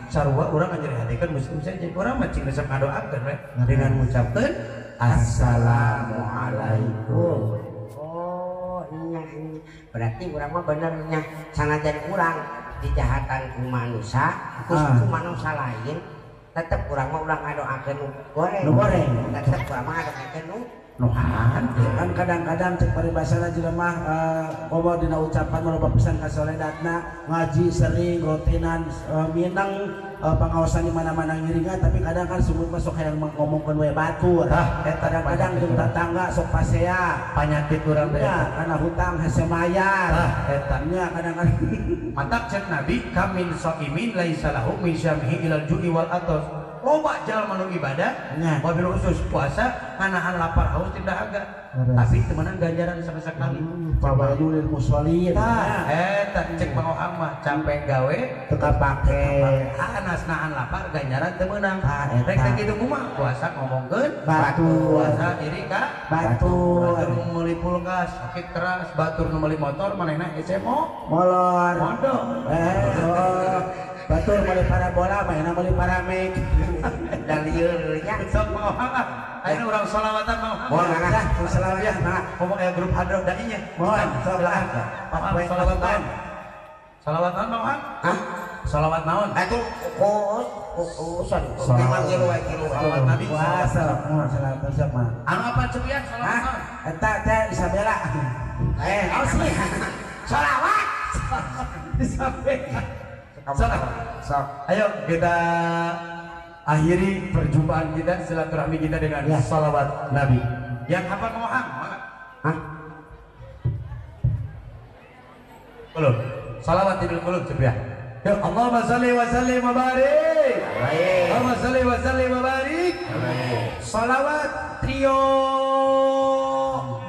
sarua urang nganyarehatikeun muslim sejen. Urang mah cing resep ngadoakeun we dengan ngucapkeun assalamualaikum. Oh iya, berarti urang mah benernya sanajan urang dijahatan ku manusia, ku manusia lain tetep urang mah ulah ngadoakeun nu goreng. Nu goreng. Tetep urang mah ngadoakeun nu hade. Kan kadang-kadang cek paribasana jelema komo dina ucapan loba pisan ka soledatna ngaji sering rutinan minang pangaosan di mana-mana ngiringan tapi kadang kan sumur mah sok hayang ngomongkeun we batur. Kadang-kadang jeung tetangga sok pasea panyakit urang teh karena hutang hese mayar. Tah eta nya kadang-kadang mantak cek Nabi kamin shaimin laisa lahu min syamihi ilal ju'i wal atas. Loba jalma nu ibadah wabil khusus puasa nganahan lapar haus tidak dahaga tapi temenan ganjaran sama sekali. Fawailul musallin. Tah eta cek Mang Ohang mah capek gawe teu kapake anas nahan lapar ganjaran teu meunang. Rek teh kitu kumaha puasa ngomongkeun batur, puasa diri ka batur, batur meuli kulkas sakit keras, batur nu meuli motor manehna hese molor mondok. Batur meuli parabola manehna meuli paramek. Da lieur nya sok Mang Ohang ah. Ayeuna urang sholawatan Mang Ohang. Moal lah sholawat ya. Ngomong aya grup hadroh da inya. Moal sok lah. Sholawat naon? Sholawat naon Mang Ohang? Hah? Sholawat naon? Atuh urusan. Sholawat Nabi. Wah, sholawat sok mah. Anu apa cepian sholawat naon? Eta teh Isabella. Awas nih. Sholawat. Isabella. Sok. Ayo kita akhiri perjumpaan kita, silaturahmi kita dengan salawat Nabi. Yang hafal Mang Ohang, mangga. Hah? Belum. Salawat ibnu qulub cepiah. Ya Allahumma shalli wa sallim wa barik. Allahumma shalli wa sallim wa barik. Salawat trio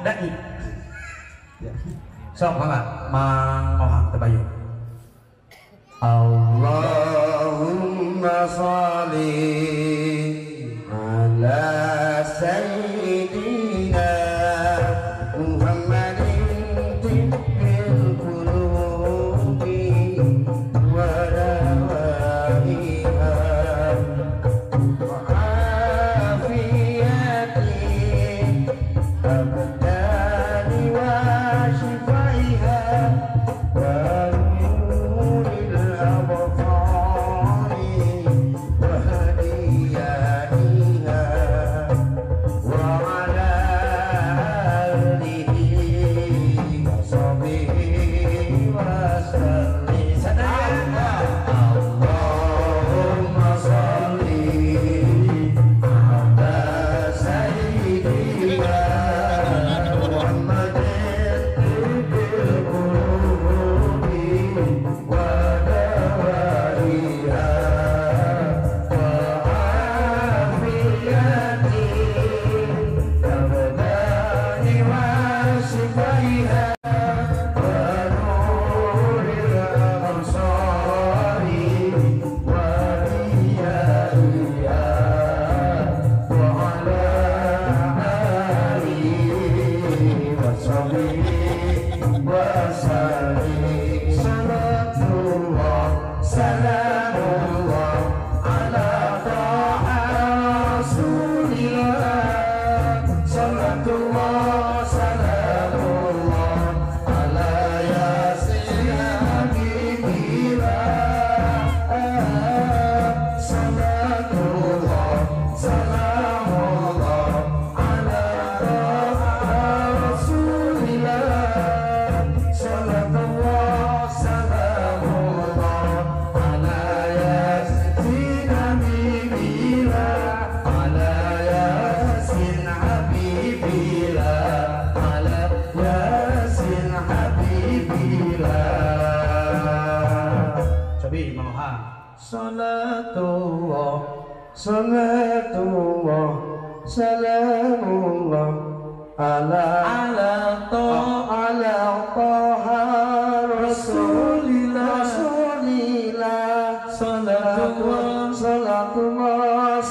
dai. Sok mangga Mang Ohang tebayu. Allahumma shalli ala sayyidina Muhammadin tibbil qulubi wa dawaiha wa afiyati abdani wa shifaiha wa Salatullah, salatullah, salamullah ala ala ala taha rasulillah, rasulillah, salatullah, salatullah,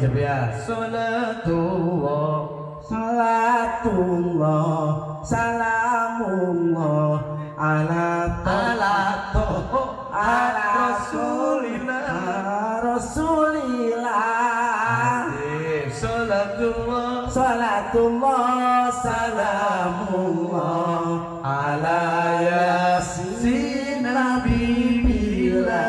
cobi ya. Salatullah, salatullah, salamullah ala ala rasulillah, rasulillah. Salatullah, salatullah, salamullah ala yasin habibillah,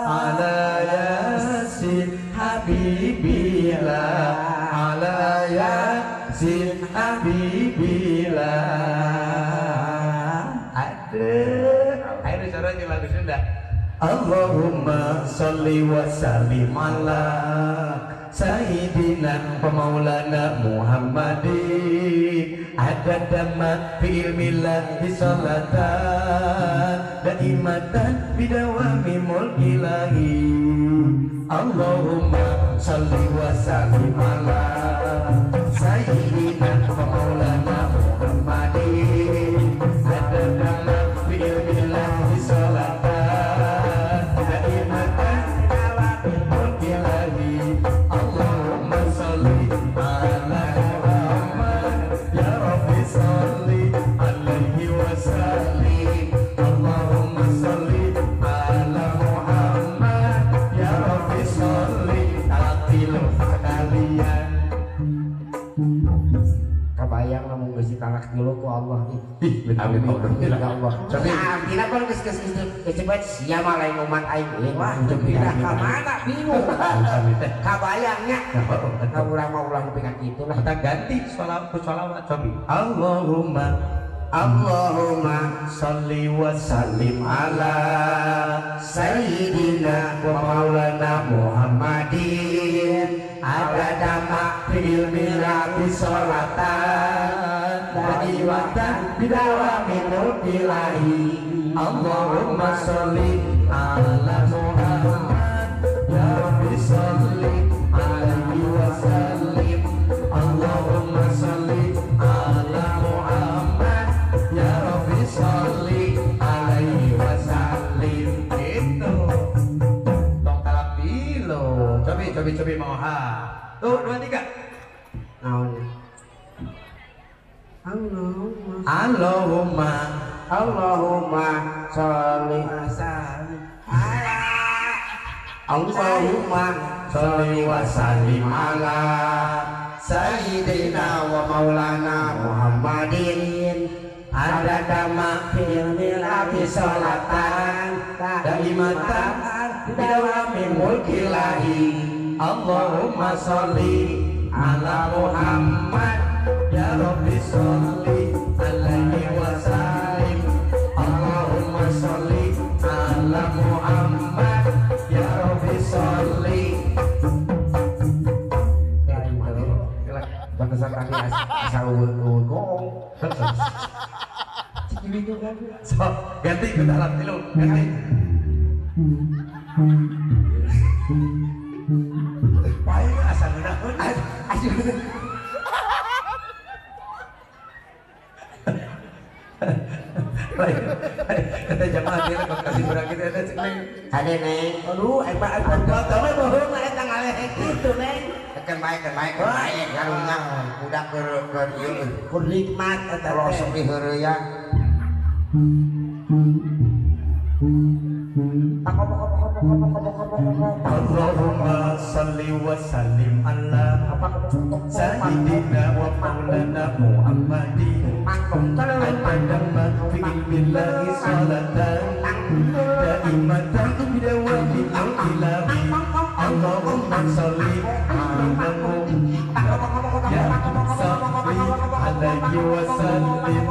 ala yasin habibillah, ala yasin habibillah. Aduh, ayo suaranya lagu Sunda. Allahumma sholli wa sallim ala Sayyidina wa maulana Muhammadin adada ma fi ilmillahi sholatan daimatan bidawami mulkillahi. Allahumma sholli wa sallim ala Sayyidina wa maulana Muhammadin adada ma fi ilmillahi sholatan daimatan bidawami mulkillahi. Allahumma sholli ala Muhammad ya Rabbi sholli alaihi wa sallim. Allahumma sholli ala Muhammad ya Rabbi sholli alaihi sekalian. Kabayang lamun geus ditalak tilu ku Allah. Ih, amin ya Allah. Tapi kan geus geus geus sia mah lain umat aing. Wah, pindah ka mana bingung. Kabayangnya. Ka urang mah ulah nepi ka kitu lah. Kita ganti sholawat ku sholawat cobi. Allahumma, Allahumma sholli wa sallim ala Sayyidina wa maulana Muhammadin adada ma fi ilmillahi sholatan daimatan bidawami mulkillahi. Allahumma sholli ala Muhammad ya Rabbi sholli alaihi wa sallim. Allahumma sholli ala Muhammad ya Rabbi sholli alaihi wa sallim. Itu tong talak tilu. Cobi cobi cobi mau ha. Tuh 2 3. Naon? Allahumma, Allahumma, Allahumma sholli wa sallim ala Allahumma sholli wa sallim ala Sayyidina wa maulana Muhammadin adada ma fi ilmillahi sholatan daimatan bidawami mulkillahi. Allahumma sholli ala Muhammad ya Rabbi sholli alaihi wa sallim. Allahumma sholli ala Muhammad ya Rabbi sholli. Pantesan tadi asal uwe gong. So, ganti ke dalam tilu, ganti. Baik asal ngeunaheun. Lain, kata jamaah dia kasih berang kita eta cek neng. Ade neng. Aduh, aing mah gawe bohong eta ngalehek kitu neng. Keun bae keun bae keun bae karunya budak keur ieu keur nikmat eta teh. Rosok diheureuyang. Allahumma sholli wa sallim ala Sayyidina wa maulana Muhammadin adada ma fi ilmillahi sholatan daimatan bidawami mulkillahi. Allahumma sholli ala Muhammad ya sholli alaihi wa sallim.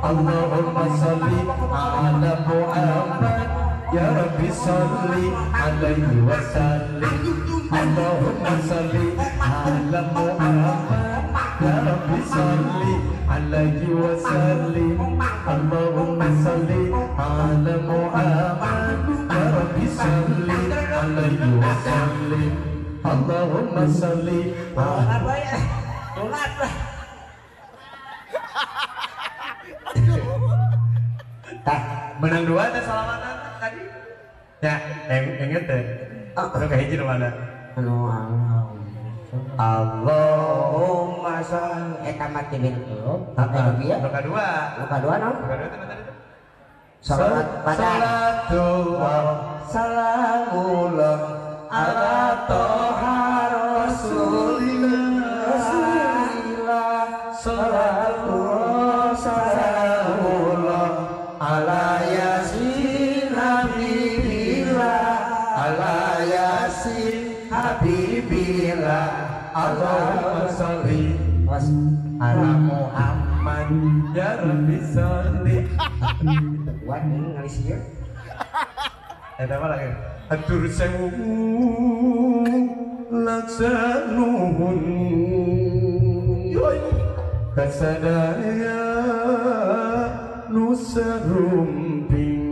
Allahumma sholli ala Muhammad ya Rabbi sholli alaihi wa sallim. Allahumma sholli ala Muhammad ya Rabbi sholli alaihi wa sallim. Allahumma sholli ala Muhammad ya Rabbi sholli alaihi wa sallim. Allahumma sholli ala. Tah, menang 2 teh salamatan tadi. Ya, inget teh. Anu kahiji nu mana? Anu Allahumma sholli eta mah tibil qulub. Anu bieu nu kadua. Nu kadua naon? Nu kadua teh tadi. Salat badan. Salatu wa salamullah ala toha rasulillah. Salatu wa salamullah ala yasin habibillah, ala yasin habibillah. Allahumma sholli ala Muhammad ya Rabbi sholli. Kuat ini ngalis ieu. Eta mah lagi. Atur sewu laksanuhun kasadaya nusa rumping.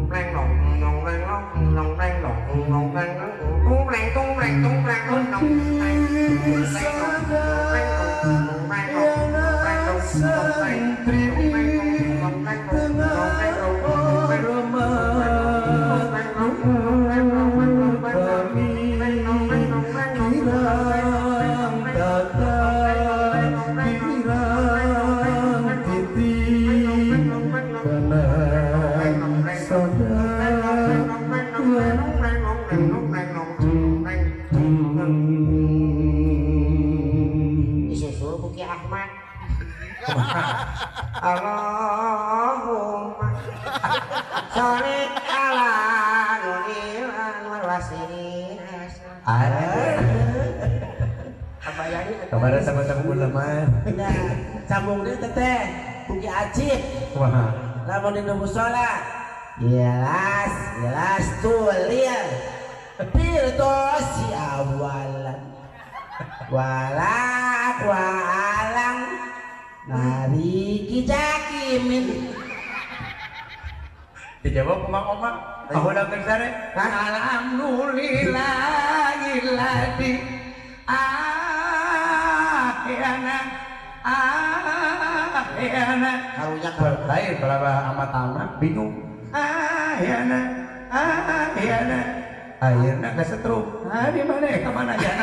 Reng nong nong reng nong nong reng nong nong reng nong tung reng tung reng tung reng nong nong reng santri tengah hormat kami kirang tata kirang titi karena saudara disusul ku Ki Ahmad. Allahumma sholli ala nuril anwar wasilin. Kepada sama-sama ulama. Nah, sambung deui teteh ku Ki Acip. Wah. Lamun dina musala. Jelas, jelas tulil. Pirdosi awalan. Walak walang nari kijakimin. Dijawab kumang omah. Aku udah kersare. Alhamdulillahilladzi ahyana ahyana. Karunya lain berapa amat amat bingung. Ahyana ahyana. Akhirnya kesetrum. Ah di mana ya? Kemana ya?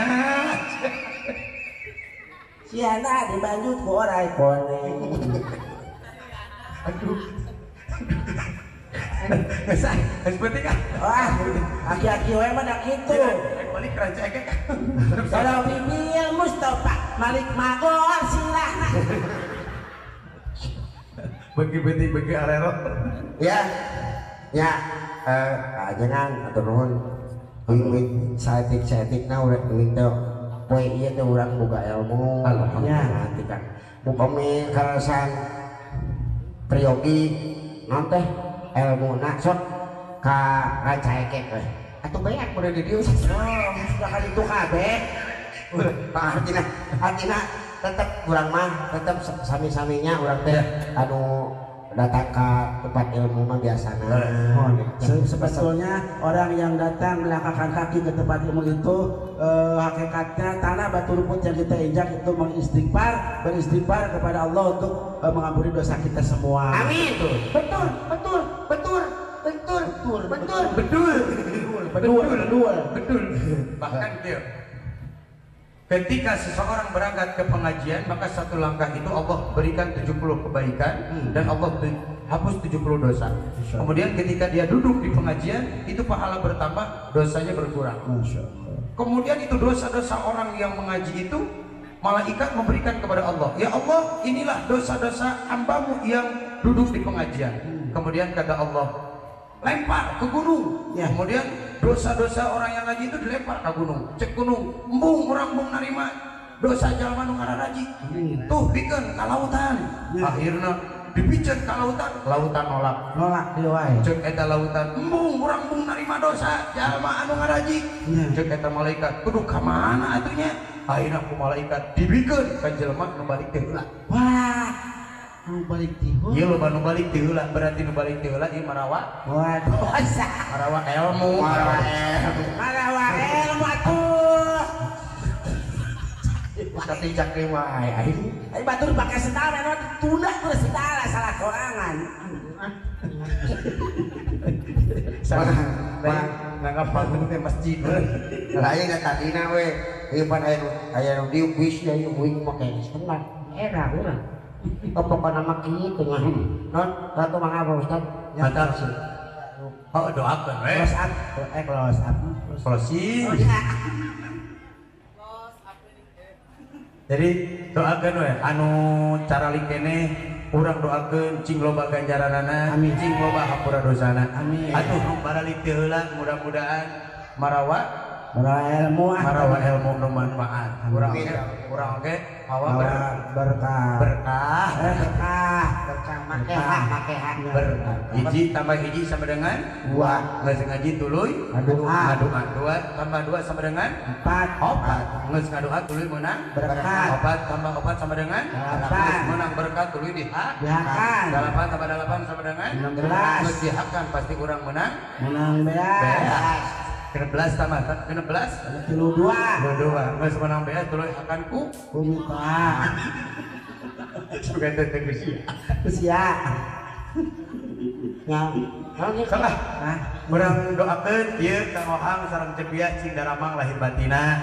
Siana dibanjut ku orai koneng. Aduh. Geus penting ah. Wah, aki-aki we mah da kitu. Balik raja ekek. Kalau Bibil Mustafa Malik Magor silahna. Bagi penting bagi arero. Ya. Ya, jangan atur nuhun. Wing saetik-saetikna urang wing teh poe ieu teh urang boga ilmu. Alhamdulillah kan. Upami kaleresan priyogi naon teh elmuna sok ka Rancaekek we. Atuh beak kudu di dieu. Oh, sudah kali itu kabeh. Tah artina artina tetep urang mah tetep sami-saminya urang teh anu datang ke tempat ilmu mah biasana. Sebetulnya orang yang datang melangkahkan kaki ke tempat ilmu itu hakikatnya tanah batu rumput yang kita injak itu mengistighfar, beristighfar kepada Allah untuk mengampuni dosa kita semua. Amin. Betul, betul, betul, betul, betul, betul, betul, betul, betul, betul. Bahkan dia ketika seseorang berangkat ke pengajian, maka satu langkah itu Allah berikan 70 kebaikan dan Allah hapus 70 dosa. Kemudian ketika dia duduk di pengajian, itu pahala bertambah, dosanya berkurang. Kemudian itu dosa-dosa orang yang mengaji itu, malaikat memberikan kepada Allah. Ya Allah, inilah dosa-dosa hambamu yang duduk di pengajian. Kemudian kata Allah, lempar ke gunung. Ya. Kemudian dosa-dosa orang yang ngaji itu dilempar ke gunung. Cek gunung, embung orang embung narima dosa jalma nu ngararaji. Tuh bikeun ka lautan. Akhirna dipiceun ka lautan, lautan nolak. Nolak deui wae. Cek eta lautan, embung urang embung narima dosa jalma anu ngaraji. Cek eta malaikat, kudu ka mana atuh nya? Akhirna ku malaikat dibikeun ka jelema nu balik teh heula. Wah, nu balik ti heula. Ieu loba nu balik ti heula, berarti nu balik ti heula ieu marawa. Wah, dosa. Marawa ilmu. Marawa ilmu. Marawa ilmu atuh. Tapi cak wae aing. Aing batur pake sendal memang tunda terus sendal salah sorangan. Salah. Nanggap panggung teh masjid. Lain da tadina we. Ieu pan aya nu diuk wis ya ieu uing make setengah. Era urang. Pokokna mah kitu nya. Non, ratu mangga Pak Ustaz. Mantap sih. Oh, doakeun we. Close up, close up. Closing. Jadi doakeun we anu cara likene urang doakeun cing loba ganjaranana, amin, cing loba hampura dosana. Amin. Atuh nu baralik teu heula mudah-mudahan marawa ilmu, marawa ilmu nu manfaat. Urang oge mawa berkah. Berkah. Berkah. Berkah makeha makeha. Berkah. Hiji tambah hiji sama dengan 2. Geus ngaji tuluy ngadoa. 2 tambah 2 sama dengan 4. 4. Geus ngadoa tuluy meunang berkah. 4 tambah 4 sama dengan 8. Meunang berkah tuluy dihakan. 8 tambah 8 sama dengan 16. Geus dihakan pasti urang menang. Menang beas. 16 tambah 16 32. 22. Geus menang beas tuluy hakan ku mita. Sugan teh teh usia. Usia. Ya. Salah. Urang doakeun ieu Kang Ohang sareng Cepia cing daramang lahir batina.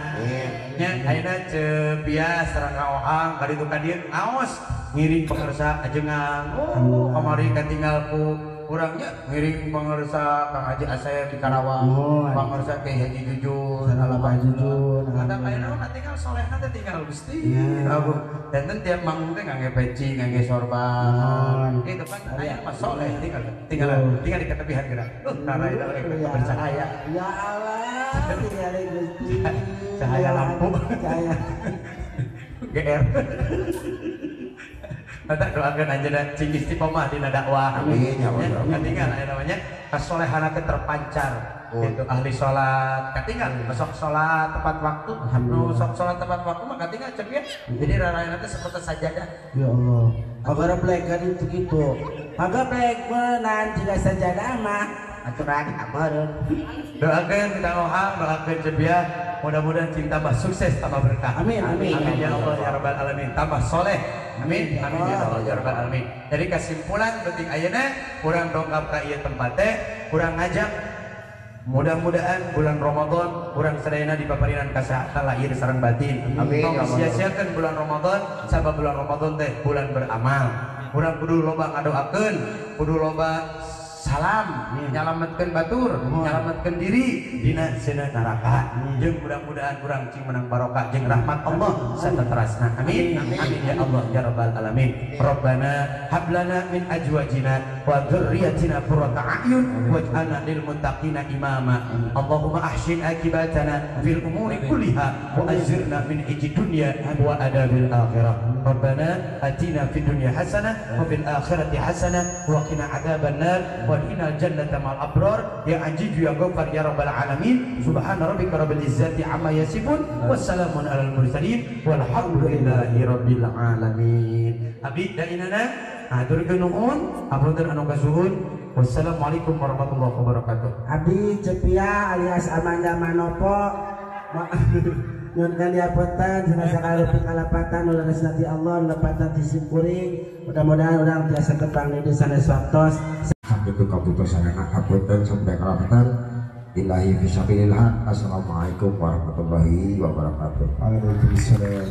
Nya ayeuna Cepia sareng Kang Ohang ka ditu ka dieu ngaos ngiring pangersa ajengan. Oh, kamari katinggal ku urangnya ngiring pangersa Kang Haji Asep di Karawang, pangersa Kiai Haji Jujun, Bapak Jujun. Kata ayeuna mah tinggal solehna teh tinggal Gusti. Aduh, dan tiap manggung teh ngangge peci, ngangge sorban. Itu kan aya mah soleh tinggal tinggal di ketepihan geura. Karena itu bercahaya. Ya Allah, tinggal Gusti. Cahaya lampu. Cahaya. GR. Mata doakan aja dan cing istiqomah dina dakwah. Amin ya Allah. Katinggal aya namanya kasolehana teh terpancar. Gitu ahli salat, katinggal sok salat tepat waktu. Nu sok salat tepat waktu mah katinggal cep ya. Jadi rarayana teh seperti sajadah. Ya Allah. Kagareblek kan itu gitu. Kagareblek meunang jika sajadah mah aturan ameureun. Doakeun Kang Ohang, doakeun Cep ya. Mudah-mudahan cing tambah sukses, tambah berkah. Amin, amin. Amin ya Allah ya rabbal alamin. Tambah soleh. Amin, amin ya Allah ya rabbal alamin. Jadi kesimpulan penting ayeuna urang dongkap ka ieu tempat teh, urang ngajak mudah-mudahan bulan Ramadan urang sadayana dipaparinan kasehatan lahir sareng batin. Amin. Tong sia-siakeun bulan Ramadan, sabab bulan Ramadan teh bulan beramal. Urang kudu loba ngadoakeun, kudu loba salam, nyalametkeun batur, nyalametkeun diri dina seuneu neraka. Jeung mudah-mudahan urang cing menang barokah jeung rahmat Allah saterasna. Amin. Amin ya Allah ya rabbal alamin. Rabbana hab lana min azwajina wa dzurriyyatina qurrata a'yun waj'alna lil muttaqina imama. Allahumma ahsin akibatana fil umuri kulliha wa ajirna min ijid dunya wa adabil akhirah. Rabbana atina fid dunya hasanah wa fil akhirati hasanah wa qina adzaban nar wa qina jannata ma'al abrar ya aziz ya ghafar ya rabbal alamin. Subhana rabbika rabbil izzati amma yasifun wassalamun alal mursalin walhamdulillahi rabbil alamin. Abdi da inana haturkeun nuhun, hapunten anu kasuhun. Wassalamualaikum warahmatullahi wabarakatuh. Abdi Cepia alias Amanda Manopo nyuhunkeun diapunten cenah sakali kalapatan ulah resnati Allah lepatan ti simkuring. Mudah-mudahan urang tiasa tepang di sanes waktos. Sakitu kaputusanana hapunten sampai kalapatan. Billahi fisabilillah. Assalamualaikum warahmatullahi wabarakatuh. Waalaikumsalam.